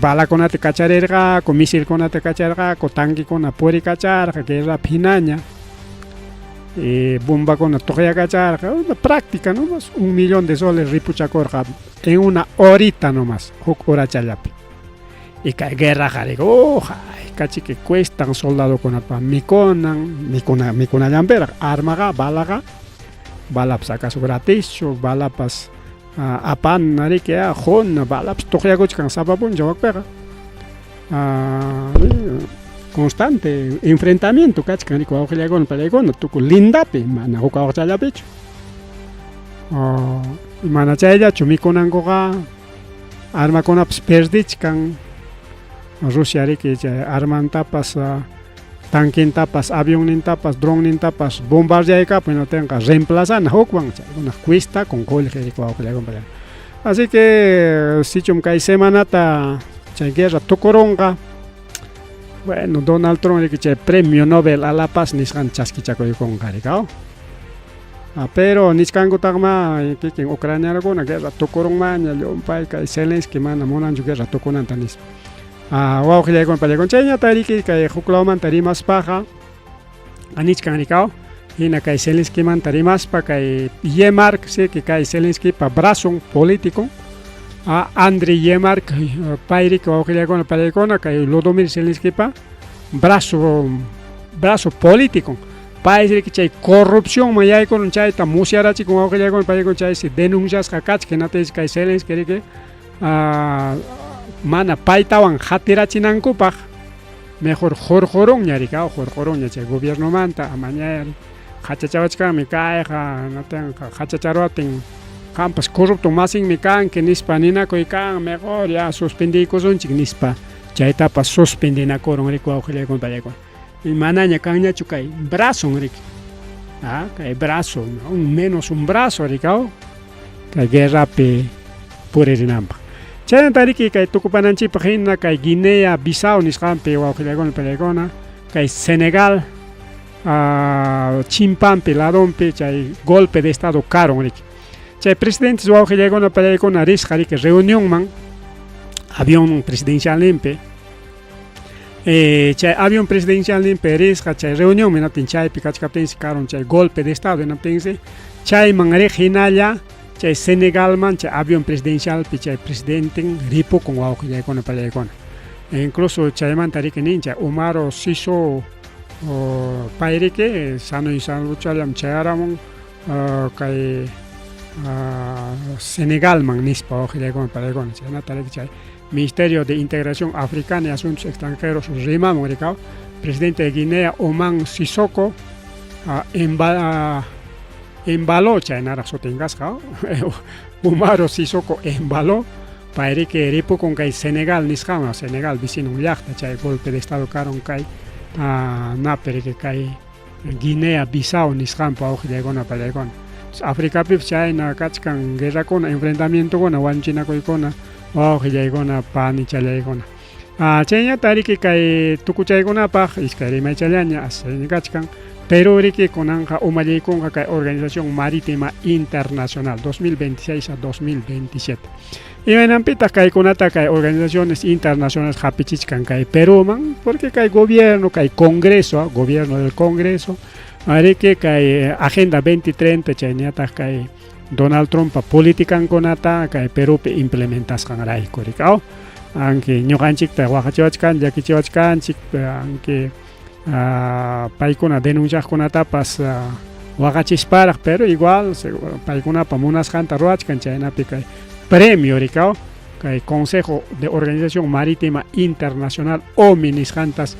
balakunata kacharirqaku misilkunata kacharqaku tanquekuna purikacharqa guerrapi hinaña bombakuna tuqyakacharqa una práctica nomás 1 millón de soles ripuchakurqa en una horita nomás huk horachallapi y kay guerraqa riki oh kachiki cuestan soldadokunapa mikunan mikuna mikunallanpiraq armaqa balaqa balapas acaso gratischu balapas apana riki quna balapas tuqyakuchkan sapa punchaw wakpiqa constante enfrentamiento kachkan riki wawqillaykuna pallaykuna tukuy lindapi mana huk awqachallapichu mana chayllachu mikunankuqa armakunapas perdichkan Rusia riki chay armantapas tanquintapas avionnintapas dronnintapas bombardeaykapun hinaptinqa reemplazana hukwan chaykuna cuesta con qullqi riki wawqillaykuna así que sichum kay semanata chay guerra tukurunqa bueno Donald Trump riki chay premio Nobel a la paz nisqan chaskichakuykunqa riki pero nichkankutaqma kikin ucranianokuna guerra tukurunmanña llumpay kay Zelensky mana munanchu guerra tukunanta nispa wawqillaykuna pallaykuna chayñata riki kay huk lawmanta rimaspaqa nichkan rikaw hina kay Zelenskymanta rimaspa kay Yermak siki kay Zelenskipa brazon político Andriy Yermak pay riki wawqillaykuna pallaykuna kay Volodymyr Zelenskipa brazo brazo político pay riki chay corrupcionman yaykurun chayta musyarachikun wawqillaykuna pallaykuna chaysi denunciasqa kachkan hinaptinsi kay Zelensky riki mana paytawan qatirachinankupaq mejor hurqurunña riki hurqurunña chay gobiernomanta amaña qachachawachkanmi kayqa natinqa qachacharuwatin qampas corrupto masinmi kanki nispa ninakuy kan mejor ya suspendiykusunchik nispa chaytapas suspendinakurun riki wawqillaykuna pallaykuna manaña kanñachu kay brazon riki kay brazo un menos un brazo riki kay guerrapi puririnanpaq chaynata riki kay tukupananchikpaq hina kay Guinea Bissau nisqanpi wawqillaykuna pallaykuna kay Senegal chimpanpi ladonpi chay golpe de estado karun riki chay presidentes wawqillaykuna pallaykuna risqa riki reunionman avión presidencialninpi chay avión presidencialninpi risqa chay reunionmi hinaptin chaypi kachkaptinsi karun chay golpe de estado hinaptinsi chayman riq hinalla chay Senegalman chay avión presidencialpi chay presidenten ripukun wawqillaykuna pallaykuna incluso chaymanta riki nin chay Umaro Sissoco pay riki sano y salvochallam chayaramun kay Senegalman nispa wawqillaykuna pallaykuna chaynata riki chay Ministerio de Integración Africana y Asuntos Extranjeros rimamun rikaw. Presidente de Guinea Oman Sissoko Embaló chaynaraq sutin kasqa Umaro Sissoko Embaló payriki ripukun kay Senegal nisqaman, Senegal vecinon llaqta, chay golpe de estado karun kay napi riki kay Guinea Bissau nisqanpa wawqillaykuna pallaykuna. Africapipas chayna kachkan guerrakuna, enfrentamientokuna, wañuchinakuykuna, wawqillaykuna, panichallaykuna. Chayñata riki kay tukuchaykunapaq iskay rimaychallaña aschayña kachkan. Perú riki kunanqa umalliykunqa kay Organización Marítima Internacional 2026 a 2027. Imaynanpitaq kaykunata kay organizaciones internacionales hapichichkan kay Perúman? Porque kay gobierno, kay Congreso, gobierno del Congreso, riki kay Agenda 2030 chayñataq kay Donald Trumppa politikankunata kay Perúpi implementasqanrayku riki aw. Aunque ñuqanchikta waqachiwachkan, llakichiwachkanchik, aunque paykuna denunciaqkunatapas waqachisparaq, pero igual paykunapa munasqanta ruwachkan, chaynapi kay premio riki aw, kay Consejo de Organización Marítima Internacional OMI nisqantas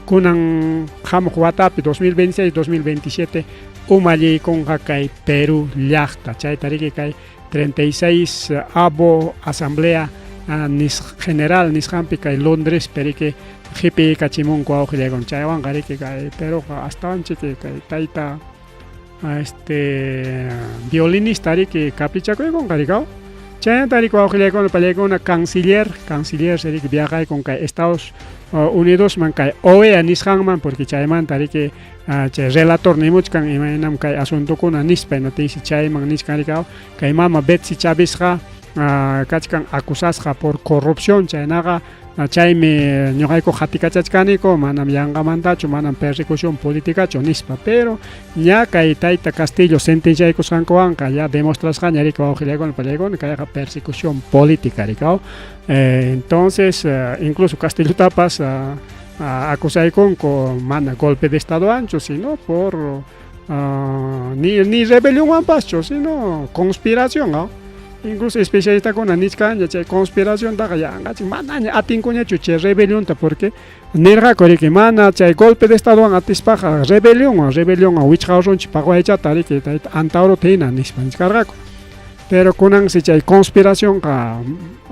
kunan hamuq watapi 2026-2027 umalliykunqa kay Perú llaqta, chayta riki kay 36 avo Asamblea General nisqanpi kay Londrespi riki qhipiykachimunku wawqillaykuna, chaywanqa riki kay Perúqa astawan chiki kay tayta violinista riki caprichakuykunqa riki aw. Chaynata riki wawqillaykuna pallaykuna canciller, canciller riki viajaykun kay Estados Unidosman kay OEA nisqanman, porque chaymanta riki chay relator nimuchkan imaynam kay asuntokuna nispa, hinaptinsi chayman nichkan riki aw, kay mama Betsy Chavezqa kachkan acusasqa por corrupción, chaynaqa chaymi ñuqayku qatikachachkaniku, manam yanqamantachu, manam persecución politicachu nispa, pero ña kay tayta Castillo sentenciaykusqankuwanqa ya demostrasqaña riki wawqillaykuna pallaykuna kayqa persecución política riki aw. Entonces incluso Castillotapas acusaykunku mana golpe de estadowanchu, sino por ni rebelionwanpaschu, sino conspiración aw. Incluso especialistakuna nichkanña chay conspiraciontaqa yanqachik manaña atinkuñachu chay rebelionta, porque nirqaku riki mana chay golpe de estadowan atispaqa rebelionwan, rebelionwan wichqawrunchik paqwaychata riki tayta Antaurota hina nispa nichkarqaku. Pero kunansi chay conspiracionqa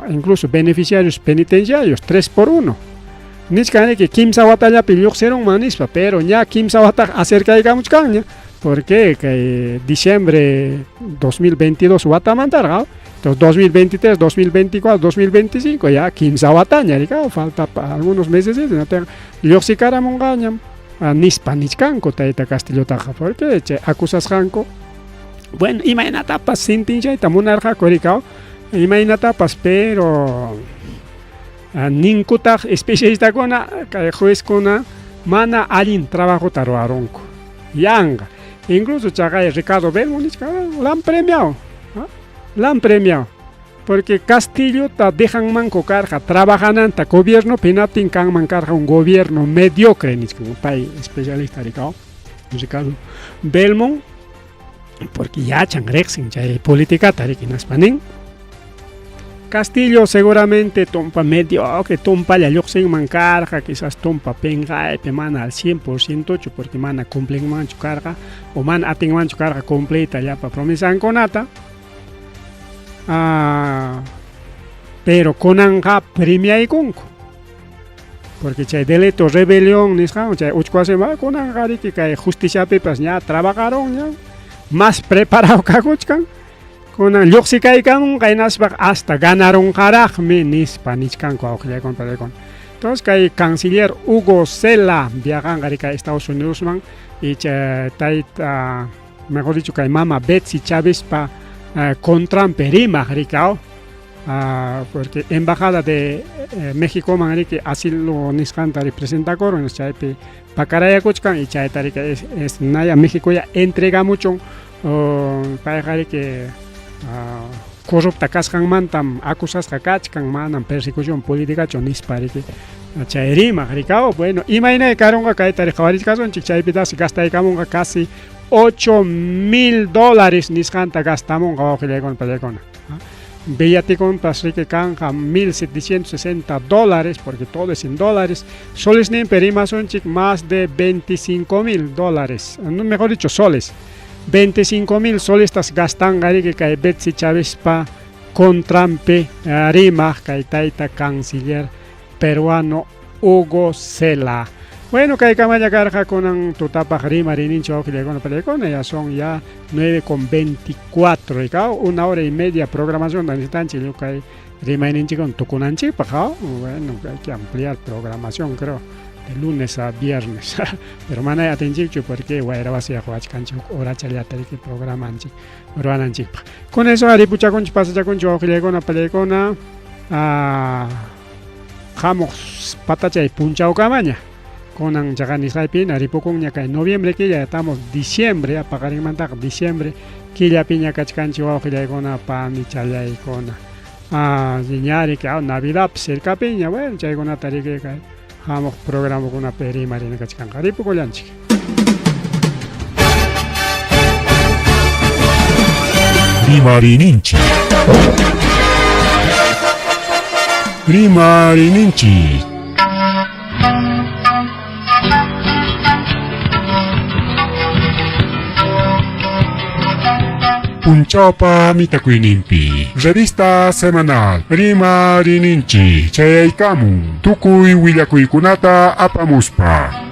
incluso beneficiarios penitenciarios 3 por 1. Nichkan riki kimsa watallapi lluqsirunman nispa, pero ña kimsa wataqa acercaykamuchkanña, porque kay diciembre 2022 watamantarqa, entonces 2023, 2024, 2025 ya kimsa wataña riki, falta algunos meses no lluqsikaramunqañam nispa nichkanku tayta Castillotaqa, porque chay acusasqanku, bueno, imaynatapas sentenciayta munarqaku riki, imaynatapas, pero ninkutaq especialistakuna kay juezkuna mana allin trabajota ruwarunku yanqa. Incluso chaqay Ricardo Belmont nichkan la han premiado, la han premiado, porque Castillota dejanmanku karqa trabajananta gobierno, hinaptin kanman karqa un gobierno mediocre nichkan pay especialista riki, Ricardo Belmont, porque yachan riqsin chay politicata riki hinaspa nin. Castillo seguramente tumpa mediocre, tumpalla lluqsinman karqa, quizás tumpa pinqaypi mana al 100% porque mana cumplinmanchu karqa o mana atinmanchu karqa cumpliyta llapa promesankunata. Pero kunanqa premiaykunku, porque chay delito rebelión nisqan chay uchkuasima kunanqa riki kay justiciapipas ña trabajaron, ña más preparado kakuchkan, kunan lluqsikaykamunqa hinaspa hasta ganarunqaraqmi nispa nichkanku wawqillaykuna pallaykuna. Entonces kay canciller Hugo Cela viajanqa riki kay Estados Unidosman y chay tayta, mejor dicho, kay mama Betsy Chavezpa contranpi rimaq riki aw, porque embajada de Méxicoman riki asilo nisqanta representakurun, chaypi pakarayakuchkan y chayta riki es naya México ya entregamuchun, payqa riki corrupta kasqanmantam acusasqa kachkan, manam persecución politicachu nispa riki chay rimaq riki aw. Bueno, imaynay karunqa kayta qhawarichkasunchik, chaypitas gastaykamunqa casi 8000 dólares nisqanta gastamunqa wawqillaykuna pallaykuna. Viaticonpas riki kanqa 1760 dólares, porque todo es en dólares. Soles rimasunchik más de 25,000 dólares, mejor dicho, soles. 25,000 soles tas gastanqa riki kay Betsy Chavezpa contranpi rimaq kay tayta canciller peruano Hugo Cela. Bueno, kay kamalla karqa kunan tutapaq rimariyninchik wawqillaykuna panillaykuna, ya son ya 9:24, ikaw una hora y media programación necesitanchik kay rimayninchikuna tukunanchikpaq, bueno, hay que ampliar programación, creo, de lunes a viernes, pero mana atinchikchu porque wayra wasi quwachkanchik horachallata riki programanchik ruwananchikpaq. Con eso aripuchakunchik pasachakunchik wawqillaykuna panillaykuna, hamuq patachay punchawkamaña. Kunan chaqa nisqaypina ripukunña kay noviembre killa, estamos diciembre, paqarinmantaqa diciembre killapiña kachkanchik wawqillaykuna panichallaykuna. Ñari Navidad cercapiña, bueno, chaykunata riki kay hamuq programakunapi rimarina kachkanqa. Ripukullanchik. Rimariyninchik. Rimariyninchik. Punchawpa mitakuyninpi. Revista semanal Rimariyninchik chayaykamun tukuy willakuykunata apamuspa.